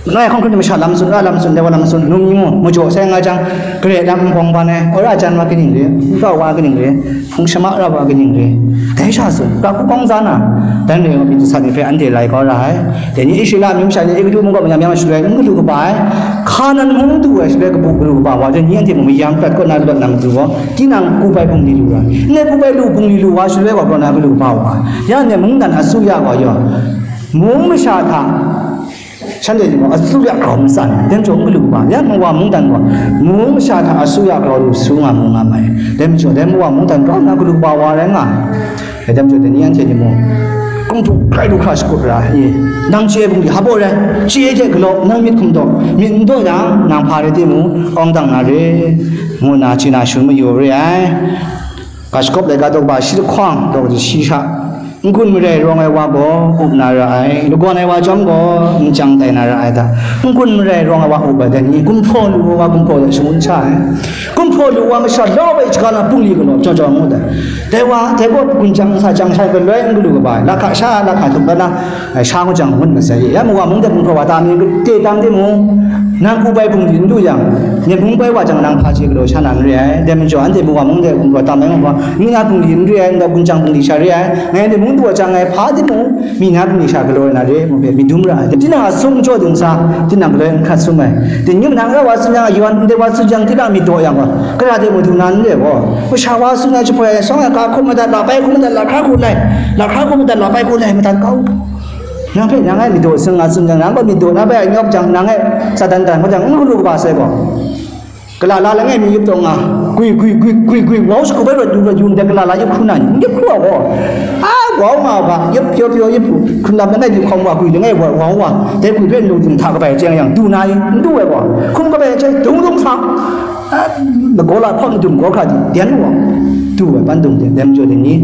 Langai hkawng hkrum ni masha lam tsun, ra lam tsun, dai wa lam tsun, num ni mu, majaw sai nga jang, gare lam nbawng ban ai, wora jan wa kaning re, nta wa kaning re, hpung shama ra wa kaning re, dai sha tsun, ga hku kawng za na, dan re nga myit sa ni hpe anhte lai kau ra ai. Dai ni Israela amyu masha ni Egutu mung kaw manyam yang shaloi n galu kaba ai, Hkanan mung du ai shaloi kabu galu kaba wa, dai ni anhte mung mayam prat kaw na lawt na matu gaw, tinang kubai bungli lu ra, ndai kubai lu bungli lu wa shaloi gaw, kaw na galu kaba wa, ya ndai mungdan asuya gaw yaw, mung masha hta, shanhte ni gaw asuya grau matsan ai, dai majaw n galu kaba, ya mawa mungdan gaw, mung masha hta asuya grau lu su nga mu nga mai, dai majaw, dai mawa mungdan grau na galu kaba wa rai nga ai, dai majaw, dai ni anhte ni mung, kung hpu grai lu hkra shakut ra ai, nang chye ai bungli hpa baw rai, chye hte galaw, nang myit hkum daw, myit n daw yang, nang hpa rai timung, awng dang na re, ngu nna chye na shangun mayu re ai. Ga shagawp laika daw kaba shi lahkawng, daw shi sha, n-gun marai rawng ai wa gaw up na ra ai, lagawn ai wa chyawm gaw n chyang tai na ra ai ta? N-gun marai rawng ai wa up ai, dai ni gumhpraw lu ai wa gumhpraw ai shangun sha ai, gumhpraw lu ai wa masha lau ai shaga na bungli galaw jaw jaw ngut ai, dai wa, dai gaw gun chyang sa chyang sha galoi n galu kaba ai, lahka sha lahka htup la na, ai, sha ngut jang ngut masai, ya mawa mung de gumhpraw wa ta mi gade tam timung, nang kubai bungli n lu yang, myit mung bai wa jang nang hpa chye galaw sha na n re ai. Dai majaw, anhte mawa mung de gumhpraw tam ai gaw, mi na bungli n re ai, nta gun chyang bungli sha re ai, ngai de mung du wa jang ngai hpa timung, mi na bungli sha galaw ai na re, mu hpe myit dum ra ai. Tinang a sum jaw ding sa, tinang galoi n hkat sum ai. Dai ni manang ra wa tsun yang, yawan ndai wa tsun yang, tinang myit daw yang gaw, kara de madu na n re gaw, masha wa tsun yang jahpoi ai, shawng ai, ga hkum madat, la bai hkum madat, lahkra hku lai, lahkra hkum madat, la bai hku lai, madat kau. Nang hpe nang e myit daw seng nga tsun jang, nang gaw myit daw na bai a nyawk jang, nang e Satan dan hkawt jang, n galu kaba sai gaw, kalala langai mi yup taw nga, gwi gwi gwi gwi gwi, wau shagu bai rawt yu rawt yu ndai kalala yup hkru na ni, n yup hkru ai gaw, a, wau nga ga, yup yup yup yup, hkrun lam langai mi hkawm wa gwi langai wa, wau wa, dai gwi hpe nlung hta kabai chye yang, du na i, n du ai gaw, hkum kabai chye, dung dung sa, a, lagaw la hpawt madung gaw hkra di, den wa, du ai, ban dung den, dai majaw dai ni,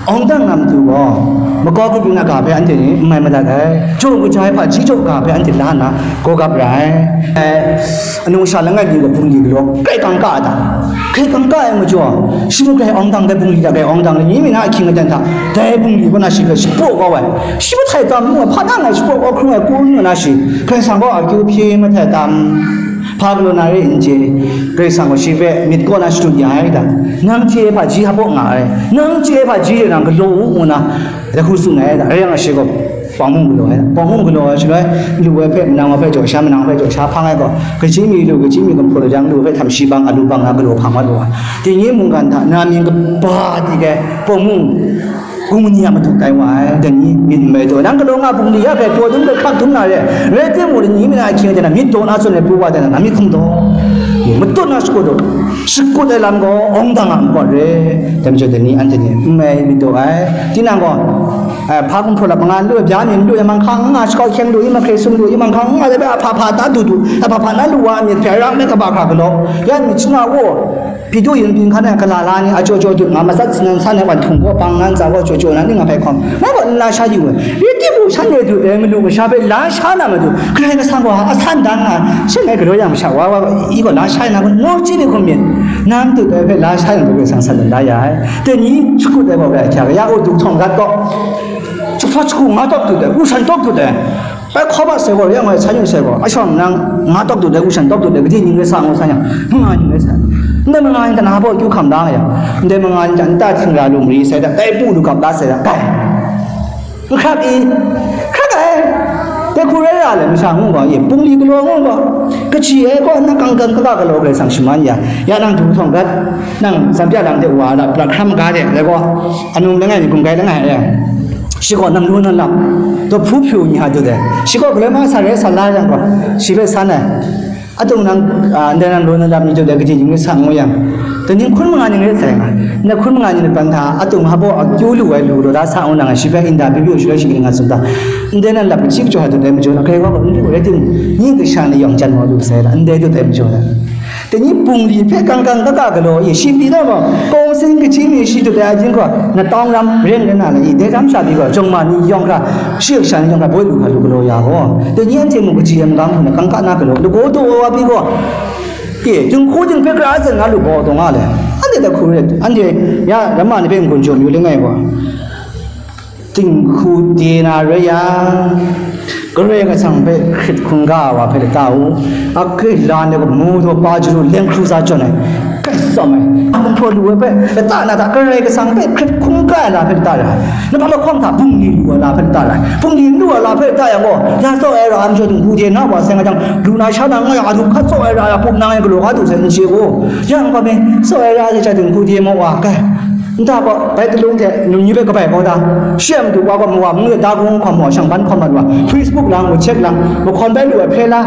awng dang na matu gaw, makau kabyin a ga hpe anhte ni n mai madat ai, jaw kaja ai hpaji jaw ga hpe anhte la nna, gaw gap ra ai. Anu sha langai mi gaw bungli galaw, grai kangka ai ta? Grai kangka ai majaw, shi mung grai awng dang, dai bungli hta grai awng dang, ni mi na ahkying aten hta, dai bungli kaw na shi hpe shapraw kau ai, shi hpe htai tam mu ai, hpa na ngai shapraw kau hkrung ai, kau n lu na shi, Karai Kasang gaw akyu hpyi mahtai tam? Hpa galaw na re n chye, Karai Kasang gaw shi hpe myit kaw na shadut ya ai ta? Nang chye ai hpaji hpa baw nga ai, nang chye ai hpaji de nang galaw u, ngu na, dai hku tsun ai ta? Rai yang, shi gaw, Pawng mung galaw ai, pawng mung galaw ai shaloi, lu ai hpe manang wa hpe jaw sha, manang wa hpe jaw sha hpang ai gaw, kaji mi lu, kaji mi gumhpraw lu jang, lu hpe htam shi bang, a lu bang, a galaw hpang wa lu ai. Dai ni mungkan hta, na mying kaba di ai, pawng mung, gung ni a madu tai wa ai, dai ni myit n mai taw, nang galaw nga bungli ya hpe, taw dum hpe hkak dum na re, rai timung, dai ni mi na ahkying de na, myit daw na tsun ai pru wa de na, na myit hkum daw, matut na shakut daw, shakut ai lam gaw, awng dang a n pawt re, dai majaw dai ni anhte ni n mai myit daw ai, tinang gaw, Ai, hpa gumhpraw lap manga n lu ai, bya mi n lu ai, manghkang n nga, shakau hkyeng lu i, mahkre sum lu i, manghkang n nga ai, bai a hpa hpa ta du du, a hpa hpa na lu wa myit hpe, a rang me kaba hkra galaw, yan myit shana wo, hpyi du yin byin hkan ai, gala la ni, a jaw jaw dut nga, matsat sinan san ai, wan htung gaw, bang nan tsa gaw, jaw jaw na ning a hpai hkawm, ngai gaw n la sha yu ai, rai timung, shanhte du ai, malu masha hpe la sha na matu, Karai Kasang gaw a san dan nga, shanhte galaw yang masha wa wa i gaw la sha na, nau chyi ni hkum myit, nam dut ai hpe la sha yang, Karai Kasang san dan da ya ai, dai ni shakut ai gaw, rai hkya ya u, du htawng rat gaw. Jahpawt shagu nga tawk dut ai, u shan tawk dut ai, bai hkaw ba sai gaw, ya ngoi san yu sai gaw, a shawng nang nga tawk dut ai, u shan tawk dut ai, gade ning rai sa ngu san yang, manga ning rai sa. Ndai manga ning hta na baw kyu hkam da nga yang, ndai manga ning hta nta htingra lu mari sai da, dai pu lu gap la sai da, kai. N hkrap i, hkrak ai, dai hku rai ra le, masha ngu gaw, ye, bungli galaw ngu gaw, kaji ai gaw, nang kang kang kaga galaw Karai Kasang shaman ya, ya nang du htawng gat, nang tsam pya lam de wa la, pra hkram ga de, dai gaw, anung langai ni, gumgai langai ai. Shi gaw nang lu na lap, dawhpu hpyu ni a dut ai. Shi gaw galoi ma sa rai sa la yang gaw, shi hpe san ai. Atung nang, a, ndai nang lu na lap ni dut ai, kaji ning rai sa ngu yang, dai ni hkun manga ning rai sai nga. Ndai hkun manga ning rai ban hta, atung hpa baw akyu lu ai lu daw da sa ngu nang, shi hpe nda byu byu shaloi shi ning nga tsun ta. Ndai nang lap kaji kajaw dut ai majaw na, grai wa gaw n lu rai timung, ni kasha ni yawng jan mau lu sai la, ndai dut ai majaw na. Dai ni bungli hpe kang kang kaka galaw i, shi pyi na gaw, kawng sin kachyi mi shi dut ai ajin gaw, natawng ram ren ren na le i, dai ram sha pyi gaw, jawng ma ni yawng hkra, shi kasha ni yawng hkra, boi lu hkra lu galaw ya gaw, dai ni anhte mung kaji ai magam hku na kang ka na galaw, lagaw daw wa wa pyi gaw, e, dinghku dinghpe kara zawn nga lu baw taw nga le, anhte dai hku ret, anhte ya ramma ni hpe n-gun jaw mayu langai gaw, dinghku de na rai yang, Karai Kasang hpe hkrit hkungga ai wa hpe lata u, a kri la ai gamu daw pa jaru leng hkru za jawn ai, kai tsawm ai, a hpunhpraw lu ai hpe lata na hta, Karai Kasang hpe hkrit hkungga ai la hpe lata ra ai, napa lahkawng hta bungli lu ai la hpe lata ra ai, bungli n lu ai la hpe lata yang gaw, ya tsaw ai ra ai majaw dinghku de na wa sai nga jang, lu na sha na nga yang, a du hkat tsaw ai ra ai, a pup nang e galaw ga du sai n chye gaw, ya n gaw me, tsaw ai ra ai hte dinghku de maw wa, kai. Nta gaw, bai talung hte num ni hpe kabai kau da. Shi a madu wa gaw, mawa mung de da gung hkawm maw, shang ban hkawm mat wa, Facebook lang, WhatsApp lang, mahkawn bai lu ai hpe la.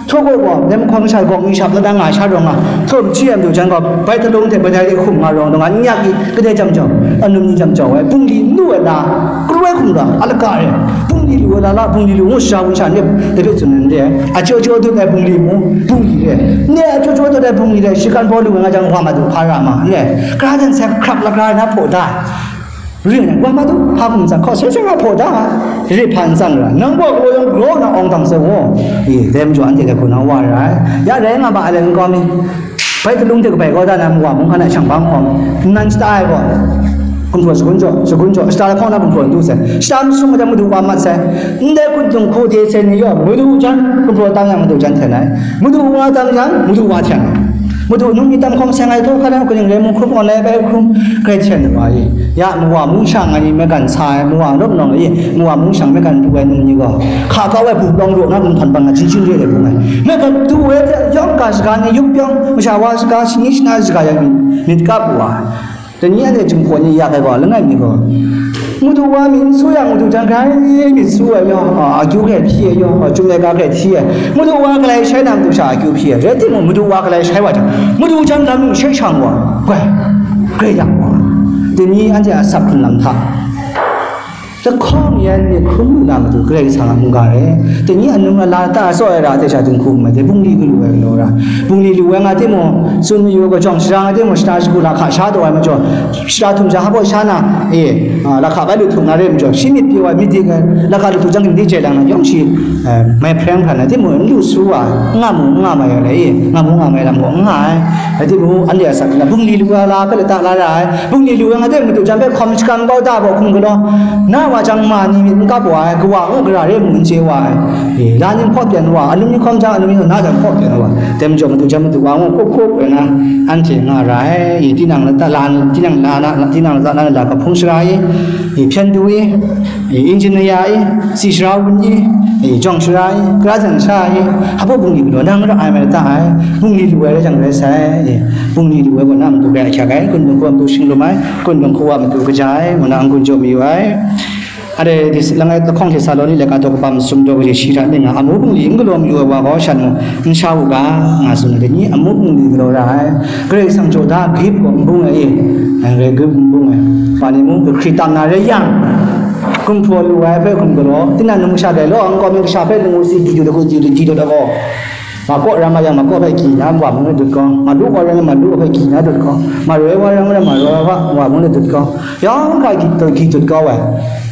Htaw gaw gaw, dai mahkawn masha gawk ni shap la da nga sha rawng nga, htaw machyi ai madu jan gaw, bai talung hte bai dai hkum nga rawng dawng nga, n yak i, kadai jam jau, a num ni jam jau ai, bungli n lu ai la, kru ai hkum ga, a laka e, bungli lu ai la la, bungli lu ngu sha wun sha nip, dai hpe tsun ai n re ai, a jaw jaw dut ai bungli mu, bungli re, ne a jaw jaw dut ai bungli re, shi kan baw lu nga jang, wa madu hpa ra ma, n re, kra dan sai hkrap la kra na hpaw da. Ring ai, wa madu, hpa hkum tsang, hkaw sai sai nga hpaw da, re hpa n tsang ra, nang gaw galaw yawng graw na awng dang sai gaw, e, dai majaw anhte dai hku na wa ra ai, ya rai nga ma ai le n kau mi, bai talung hte kabai kau da na, mawa mung hkan a shang bang hkawm, nnan shata ai gaw, gumhpraw shagun jaw, shagun jaw, shata lahkawng na gumhpraw n du sai, shata masum ai madu wa mat sai, ndai hkun dinghku de sai ni yaw, madu jan, gumhpraw tam yang madu jan hten ai, madu wa tam yang, madu wa hten ai. Madu num myit tam hkawm seng ai htaw, hkra kaning rai mung hkrum, online bai hkrum, grai hten wa i. Ya, mawa mung shang ai ni maigan sa ai, mawa rawp nawng i, mawa mung shang maigan du ai num ni gaw, hka kau ai bu lawng raw na gumhpan bang na jin jin re ai bung ai. Maigan du ai hte yawng ga shaga ni yup yawng, masha wa shaga, shani shana shaga yang myit, myit kap wa. Dai ni anhte Jinghpaw ni ya ai gaw, langai mi gaw, madu wa myit n su yang, madu jan grai myit su ai yaw, a, akyu grai hpyi ai yaw, a, chyum laika grai hti ai. Madu wa galai shai na madu sha akyu hpyi ai. Rai timung, madu wa galai shai wa jang, madu jan lam nu shai shang wa, grai, grai yang wa. Dai ni anhte a sap hkrun lam hta, lahkawng yan myit hkrum lu na matu Karai Kasang a mungga rai. Dai ni anung ala ta tsaw ai ra hte sha dinghku mai, dai bungli galu ai galaw ra. Bungli lu ai nga timung, tsun mayu ai gaw jawng shara nga timung, shata shagu lahka sha taw ai majaw, shata htum sha hpa sha na, e, a, lahka bai lu htum na re majaw, shi myit pyi wa myit dik ai, lahka lu htum jang gindi jai lang na yawng shi, e, mai hpreng hpran ai timung, n lu su wa, n nga mu, n nga mai ai, e, nga mu, nga mai lam gaw, n nga ai. Rai timung, anhte a sat na, bungli lu ai la, hpe lata la ra ai, bungli lu ai nga de, madu jan hpe hkawm shakam kau da gaw hkum galaw, na wa jang ma ni myit n kap wa ai, kawa ngu gara re mung n chye wa ai, e, la ning hpaw pyan wa, anum ni hkawm jang, anum ni na jang hpaw pyan wa, dai majaw madu jan madu wa ngu hkup hkup ai na, anhte nga ra ai, e, tinang lata la, tinang la na, tinang lata la, la kahpung shara i, e, hpyen du i, e, engineer i, si sara wun i, e, jawng shara i, kara jan sha i, hpa bungli galaw nang ra ai mai lata ai, bungli lu ai rai jang rai sai, e, bungli lu ai gaw na matu grai ahkyak ai, kun dung hku a matu shinglum ai, kun dung hku a matu kaja ai, ngu na n-gun jaw mayu ai. Are, di langai lahkawng Htesaloni laika daw kaba masum daw kaji shi hta ning a, amu bungli n galaw mayu ai wa gaw shan mung n sha u ga, nga tsun ai. Dai ni amu bungli galaw ra ai. Karai Kasang jaw da grip gaw n bung ai, e, ai rai grip n bung ai. Wa ni mung, kahkri tam na rai yang, gumhpraw lu ai hpe hkum galaw, tinang num masha dai law, n kau myit kasha hpe ngu si di du da gu, di du, di du da gaw. Ma kaw ram a yang, ma kaw hpe gyi na, wa mung na dut gaw, ma lu wa ram a, ma lu hpe gyi na dut gaw, ma roi wa ram a, ma roi wa, wa mung na dut gaw, yawng hkra gyi dut, gyi dut kau ai.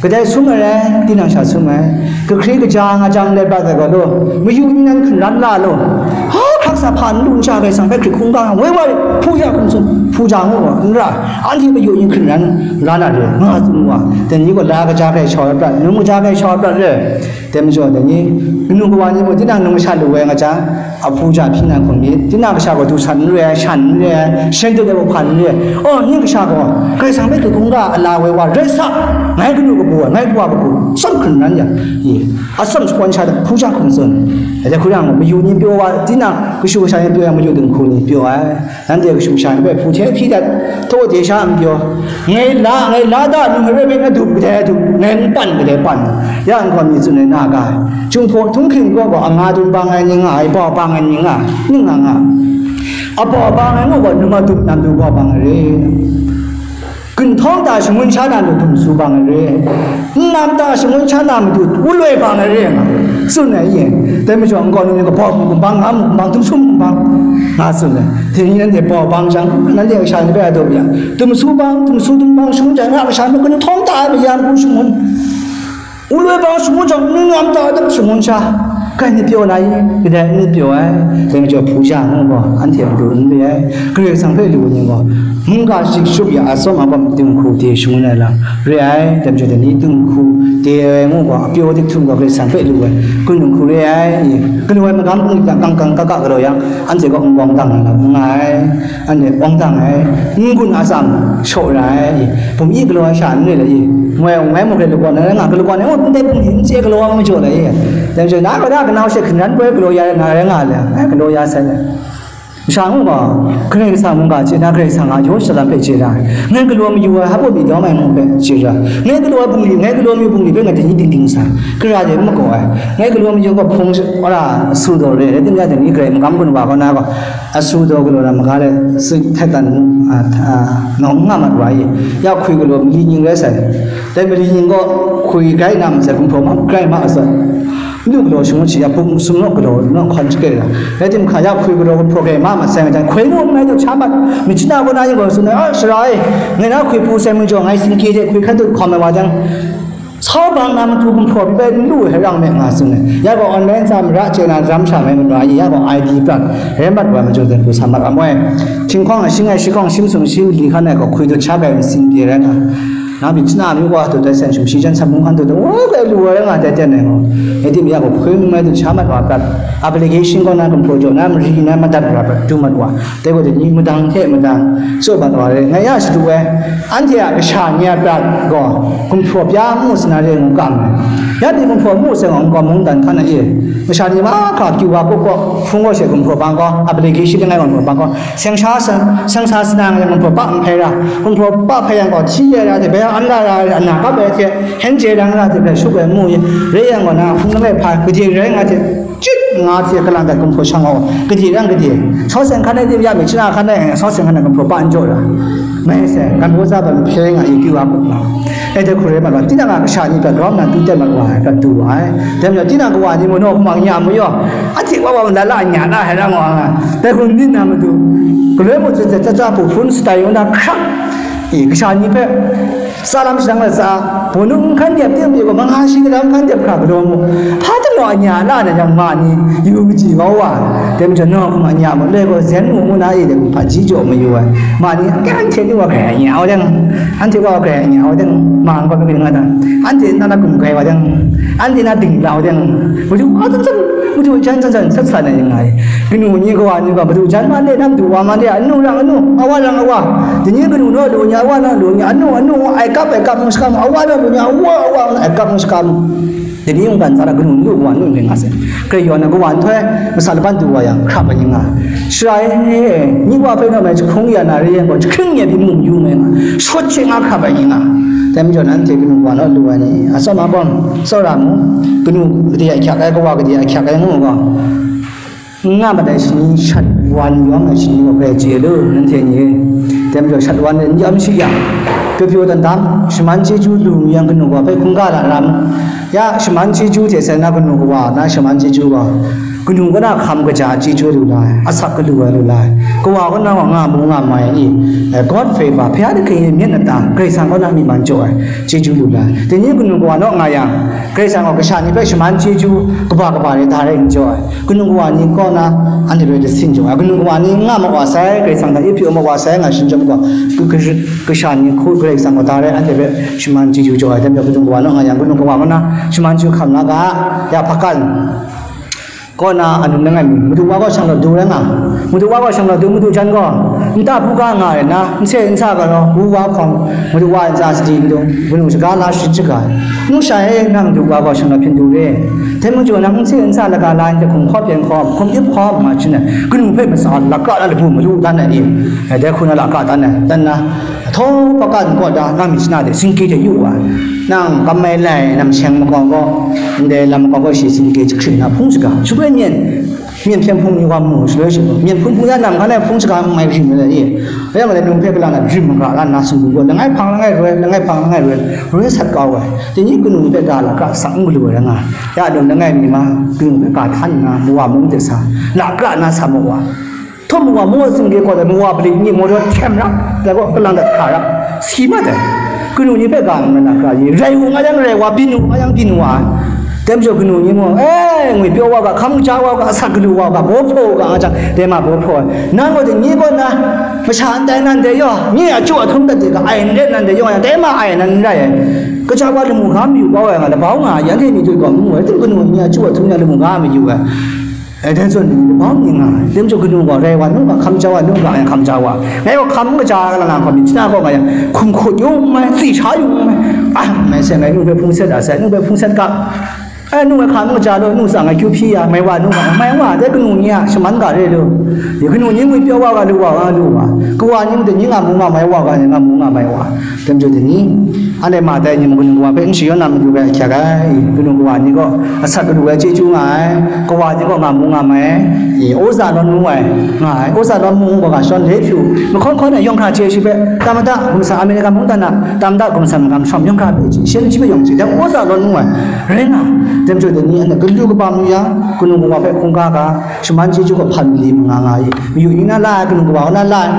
Kadai sum ai rai, tinang sha sum ai. Kahkri kaja nga jang let bat ai gaw law, mayu ni nan hkun ran la law, ha, hkrak sa hpa n lu n sha Karai Kasang hpe hkrit hkungga nga, woi wa, hpu ja hkum tsun, hpu ja ngu gaw, n ra, anhte mayu ni hkun ran la na re, nga tsun wa, dai ni gaw la kaja hpe shau ai prat, num kaja hpe shau ai prat re. Dai majaw dai ni, kanu kawa ni mung, tinang num masha lu ai nga jang, a hpu ja hpyi na hkum myit, tinang kasha gaw du san n re ai, shan n re ai, shen dut ai, bahpan n re ai. Oh, ning kasha gaw, Karai Kasang hpe hkrit hkungga a la woi wa rai sa, ngai kanu kabu ai, ngai kawa kabu, tsawm hkun ran yang, i, a tsawm shapawn sha hta hpu ja hkum tsun. Dai hku yang, mayu ni pyaw wa, tinang kashu kasha ni pyaw yang, mayu dinghku ni pyaw ai. Nanhte kashu kasha ni hpe hpu hte hpyi dat, htaw de sha n pyaw, ngai la, ngai la da, num ai rai hpe, na dup kadai dup, ngai n pan kadai pan, ya n gaw mi tsun ai na ga ai. Jinghpaw htunghking gaw gaw, a nga dum bang ai ni nga ai, bau bang ai ni nga ai, ning nga nga ai. A bau bang ai ngu gaw, num a dup nam du bau bang ai re. Nhtawng ta shangun sha na matu htum su bang ai re, nnam ta shangun sha na matu wuloi bang ai re nga, tsun ai ye. Dai majaw, nkau nu ni kabaw mu kumbang, nga mu kumbang, htum su mu kumbang, nga tsun ai. Dai ni nanhte baw bang jang, nanhte kasha ni bai a daw yang, htum su bang, htum su htum bang shangun jang, nga kasha ni nhtawng ta ai mayam hku shangun. Wuloi bang shangun jang, ningnan ta dap shangun sha, kai ni pyaw na i, kadai ni pyaw ai, dai majaw hpu sha ngu gaw, anhte matu n re ai, Karai Kasang hpe lu ai ni gaw, mungga shik shut ya a tsawm a bam dinghku de shangun ai lam re ai, dai majaw dai ni dinghku de ai ngu gaw, a pyaw dik htum gaw Karai Kasang hpe lu ai, hku dinghku re ai, i, galaw ai magam hpung dik kang kang ka ka galaw yang, anhte gaw n-gawng dang ai lam n nga ai. Anhte awng dang ai, n-gun atsam shaw ra ai, bum yi galaw ai sha n re le i, ngoi, ngoi muk re lagawn ai nga, galaw ai, oh, ndai bum yi n chye galaw ai majaw le i, dai majaw, na gaw na kanau she hkringran poi galaw ya ai nga rai nga le, ai galaw ya sai le. Masha ngu gaw, Karai Kasang mungga chye na, Karai Kasang a Yerusalem hpe chye ra ai, ngai galaw mayu ai hpa mi dawng ai ngu hpe chye ra, ngai galaw ai bungli, ngai galaw mayu bungli hpe ngai dai ni ting ting sa, kara de n magaw ai, ngai galaw mayu gaw hpung wora su daw re, rai timung, dai ni Karai magam gun wa kaw na gaw, asu daw galaw na maga let, sut htet dan mu, a, a, nawng n nga mat wa i, ya hkwi galaw mali ning rai sai. Dai mali ning gaw hkwi grai na masai, gumhpraw ma grai ma atsat, lu galaw shangun shi ya, buk sum naw galaw naw hkawn shakai ra. Rai tim hka ya hkwi galaw gumhpraw grai ma masai, nga jang hkoi nu n mai du sha mat, myit shana kaw na yin gaw tsun ai, a, sara e, ngai na hkwi pru sai mu jaw, ngai singkye hte hkwi hkan dut hkawm ai wa jang, Sau bang na matu gumhpraw pyi bai n lu ai rang me nga tsun ai. Ya gaw online tsa mara chye na daram sha mai manu a, ya gaw I D prat rai mat wa, majaw dan hku sa mat wa moi. Htinghkawng a shing ai, shi hkawng shim sung shi li hkan ai gaw hkwi dut sha bai masing pye rai nga. Na myit shana amyu wa dut ai, sen shum shi jan sam hkungkan dut ai, wa bai lu ai rai nga tai ten ai gaw. Ngai tim ya gaw hkwi n mai dut sha mat wa prat. Application gaw na gumhpraw jaw na mari na madat ra prat du mat wa. Dai gaw dai ni madang hte madang tsaw mat wa rai, ngai ya shadu ai, anhte a kasha ni a prat gaw gumhpraw pya mu sa na re ngu kam ai. Ya pyi gumhpraw mu sai gaw, nkau mungdan hkan na e, kasha ni mahkra Q R code gaw hpung gaw she gumhpraw bang gaw, application langai gaw gumhpraw bang gaw, seng sha sa, seng sa sa na yang gumhpraw pa n hpai ra, gumhpraw pa hpai yang gaw, hti ya ra hte, bai yang an la ra, ana kap ai hte, hen chye rang ra hte, bai shup ai mu ye, re yang gaw na hpung langai hpa, kaje rai nga hte, Chyit nga hte kalang dat gumhpraw shang wa, gade rang gade, sau seng hkan ai tim ya myit shana hkan ai, sau seng hkan ai gumhpraw pa n jaw ra. Mai sai, kan baw za ban hpe nga i kyu a kuk nga. E dai hku rai mat wa, tinang a kasha ni prat rawng na tu ten mat wa ai, prat du wa ai. Dai majaw, tinang kawa ni mu naw hkumang nya mu yaw, a hte wa wa mada la nya na hai rang wa nga. Dai hku n myit na matu, galoi muk tsa tsa tsa hpu hpun shatai yawng na hkrap i, kasha ni hpe Tsa lam shadang lat sa, bawnu n hkan dep ting pyi gaw, manga shi kadam hkan dep hkra galaw mu. Hpa tanaw anya a na na yang ma ni yu kaji kau wa, dai majaw nawng hkum anya mu, loi gaw zen mu ngu na e de, hpaji jaw mayu ai. Ma ni, anhte nu wa grai anya wa deng, anhte wa grai anya wa deng, ma n gaw hpe nga dan, anhte na na gum grai wa deng, anhte na dingla wa deng, madu wa zan zan, madu jan zan zan, sat sa na ning ai. Kanu ni kawa ni gaw madu jan ma le, nam du wa ma le, anu rang anu, awa rang awa. Dai ni kanu naw lu ni, awa naw lu ni, anu anu, ai kap ai kap ngu shakam, awa naw lu ni, awa awa, ai kap ngu shakam. Dai ni mungkan tsara kanu nu kawa nu ning nga sai. Karai yaw na kawa nhtoi, masa laban du wa yang, hkrap ai ni nga. Shara e, ni wa hpe naw mai jahkung ya na re yang gaw, jahkring ya pyi mu yu mai nga. Shawt she nga hkrap ai ni nga. Dai majaw nanhte kanu kawa naw lu ai ni, atsawm a bawm, tsawra mu, kanu gade a hkyak ai, kawa gade a hkyak ai ngu gaw. N nga mat ai shani shat wan yawm ai shani gaw grai chye lu, nanhte ni e. Dai majaw shat wan e n yawm shi yang, pyaw pyaw dan dam, shaman chyeju lu yang kanu gaw hpe hkungga la ram. Ya, shaman chyeju hte sai na kanu kawa na shaman chyeju gaw, kanu kaw na hkam kaja chyeju lu la ai, asak galu ai lu la ai. Kawa kaw na gaw nga mu nga mai i, eh, God favor, Hpya da hkring e myit nta, Karai Kasang kaw na myi man jaw ai, chyeju lu la ai. Dai ni kanu kawa naw nga yang, Karai Kasang gaw kasha ni hpe shaman chyeju kaba kaba re da rai n jaw ai. Kanu kawa ni kaw na anhte hpe dasin jaw ai, kanu kawa ni nga ma wa sai, Karai Kasang hta yu pyaw ma wa sai, nga shing chyawm gaw, ka-, ka-, kasha ni hku Karai Kasang gaw da rai anhte hpe shaman chyeju jaw ai. Dai majaw kanu kawa naw nga yang, kanu kawa kaw na shaman chyeju hkam na ga, ya hpakan kaw na anung langai mi, madu wa gaw shang law du rai nga, madu wa gaw shang law du, madu jan gaw, nta hpu ga nga rai na, n se n sa ga law, wu wa hkawm, madu wa ntsa sadi n dung, kanu shaga la shachyit shaga ai. Ngu sha e, nang du wa gaw shang law hpyen du re. Dai majaw nang n se n sa laga la n jahkum hkawp yan hkawm, hkum yip hkawm nga hpyen ai, kanu hpe matsa lakra na labu malu dan ai ni, dai hku na lakra dan ai, dan na, htaw hpakan kaw da, nang myit shana de singkye de yu wa, nang kam mai lai, nang sheng makau gaw, ndai lam makau gaw shi singkye jahkring na hpung shaga, shu bai myen, Myen hpyen hpung ni wa mu shaloi shi, myen hpung hpung ya nam hkan e hpung shaga n mai rim ai, e, ya ma le num hpe kalang na rim magra la nna sumgun gaw, langai hpang langai roi, langai hpang langai roi, roi sat kau ai. Dai ni kanu hpe ga lakra sak n galu ai rai nga ai. Ya dum langai mi ma, kanu hpe ga htan nna, mawa mung de sa, lakra na sa mawa. Htum mawa mung a singge gaw, mawa balik ni maw daw htem rap, dai gaw kalang dat hkra rap, si mat ai. Kanu ni hpe ga nna lakra ni, rai u nga yang rai wa, byin u nga yang byin wa. Dai majaw kanu ni mung, e, ngwipyaw wa ga, hkam kaja wa ga, asak galu wa ga, baw hpraw u ga, nga jang, dai ma baw hpraw ai. Nang gaw dai ni gaw na, masha n tai nan dai yaw, nye a chyu a htum dat de ga, ai n ret nan dai yaw, dai ma ai nan n rai ai. Kaja wa lamu ga mayu kau ai nga, labau nga ai, anhte ni dut gaw n mu ai, tim kanu ni a chyu a htum ya lamu ga mayu ai. E, dai zawn ni, labau ni nga ai. Dai majaw kanu gaw, rai wa nu ga, hkam ja wa nu ga, ai hkam ja wa. Ngai gaw hkam kaja ga la nga hkawm ni, htina gaw nga yang, hkum hkut yung mai, tsi sha yung mai. A, mai se ngai nu hpe hpung set a sai, nu hpe hpung set ga. Ai, nu ai hka mung ja law, nu tsang ai kyu hpyi ya, mai wa, nu wa, mai wa, dai kanu ni a shaman ga re lu. Ya kanu ni ngwipyaw wa ga lu wa, wa lu wa. Kawa ni mung dai ni nga mu nga mai wa ga, nga mu nga mai wa. Dai majaw dai ni, anhte ma tai ni mung kanu kawa hpe n shayawn na matu rai ahkyak ai. Kanu kawa ni gaw asak galu ai chyeju nga ai. Kawa ni gaw nga mu nga mai ai. E, oza lawn mu ai, nga ai. Oza lawn mu gaw ga shawn le hpyu. Mahkawn hkawn ai yawng hkra chye shi hpe, tamada gumsa Amerika mungdan a tamada gumsa magam shawm yawng hkra hpe chye, shen shi hpe yawng chye. Dai oza lawn mu ai. Rai nga, dai majaw dai ni, anhte galu kaba mu yang, kanu kawa hpe hkungga ga, shaman chyeju gaw hpa mali manga nga ai. Mayu ni na la ai, kanu kawa na la ai,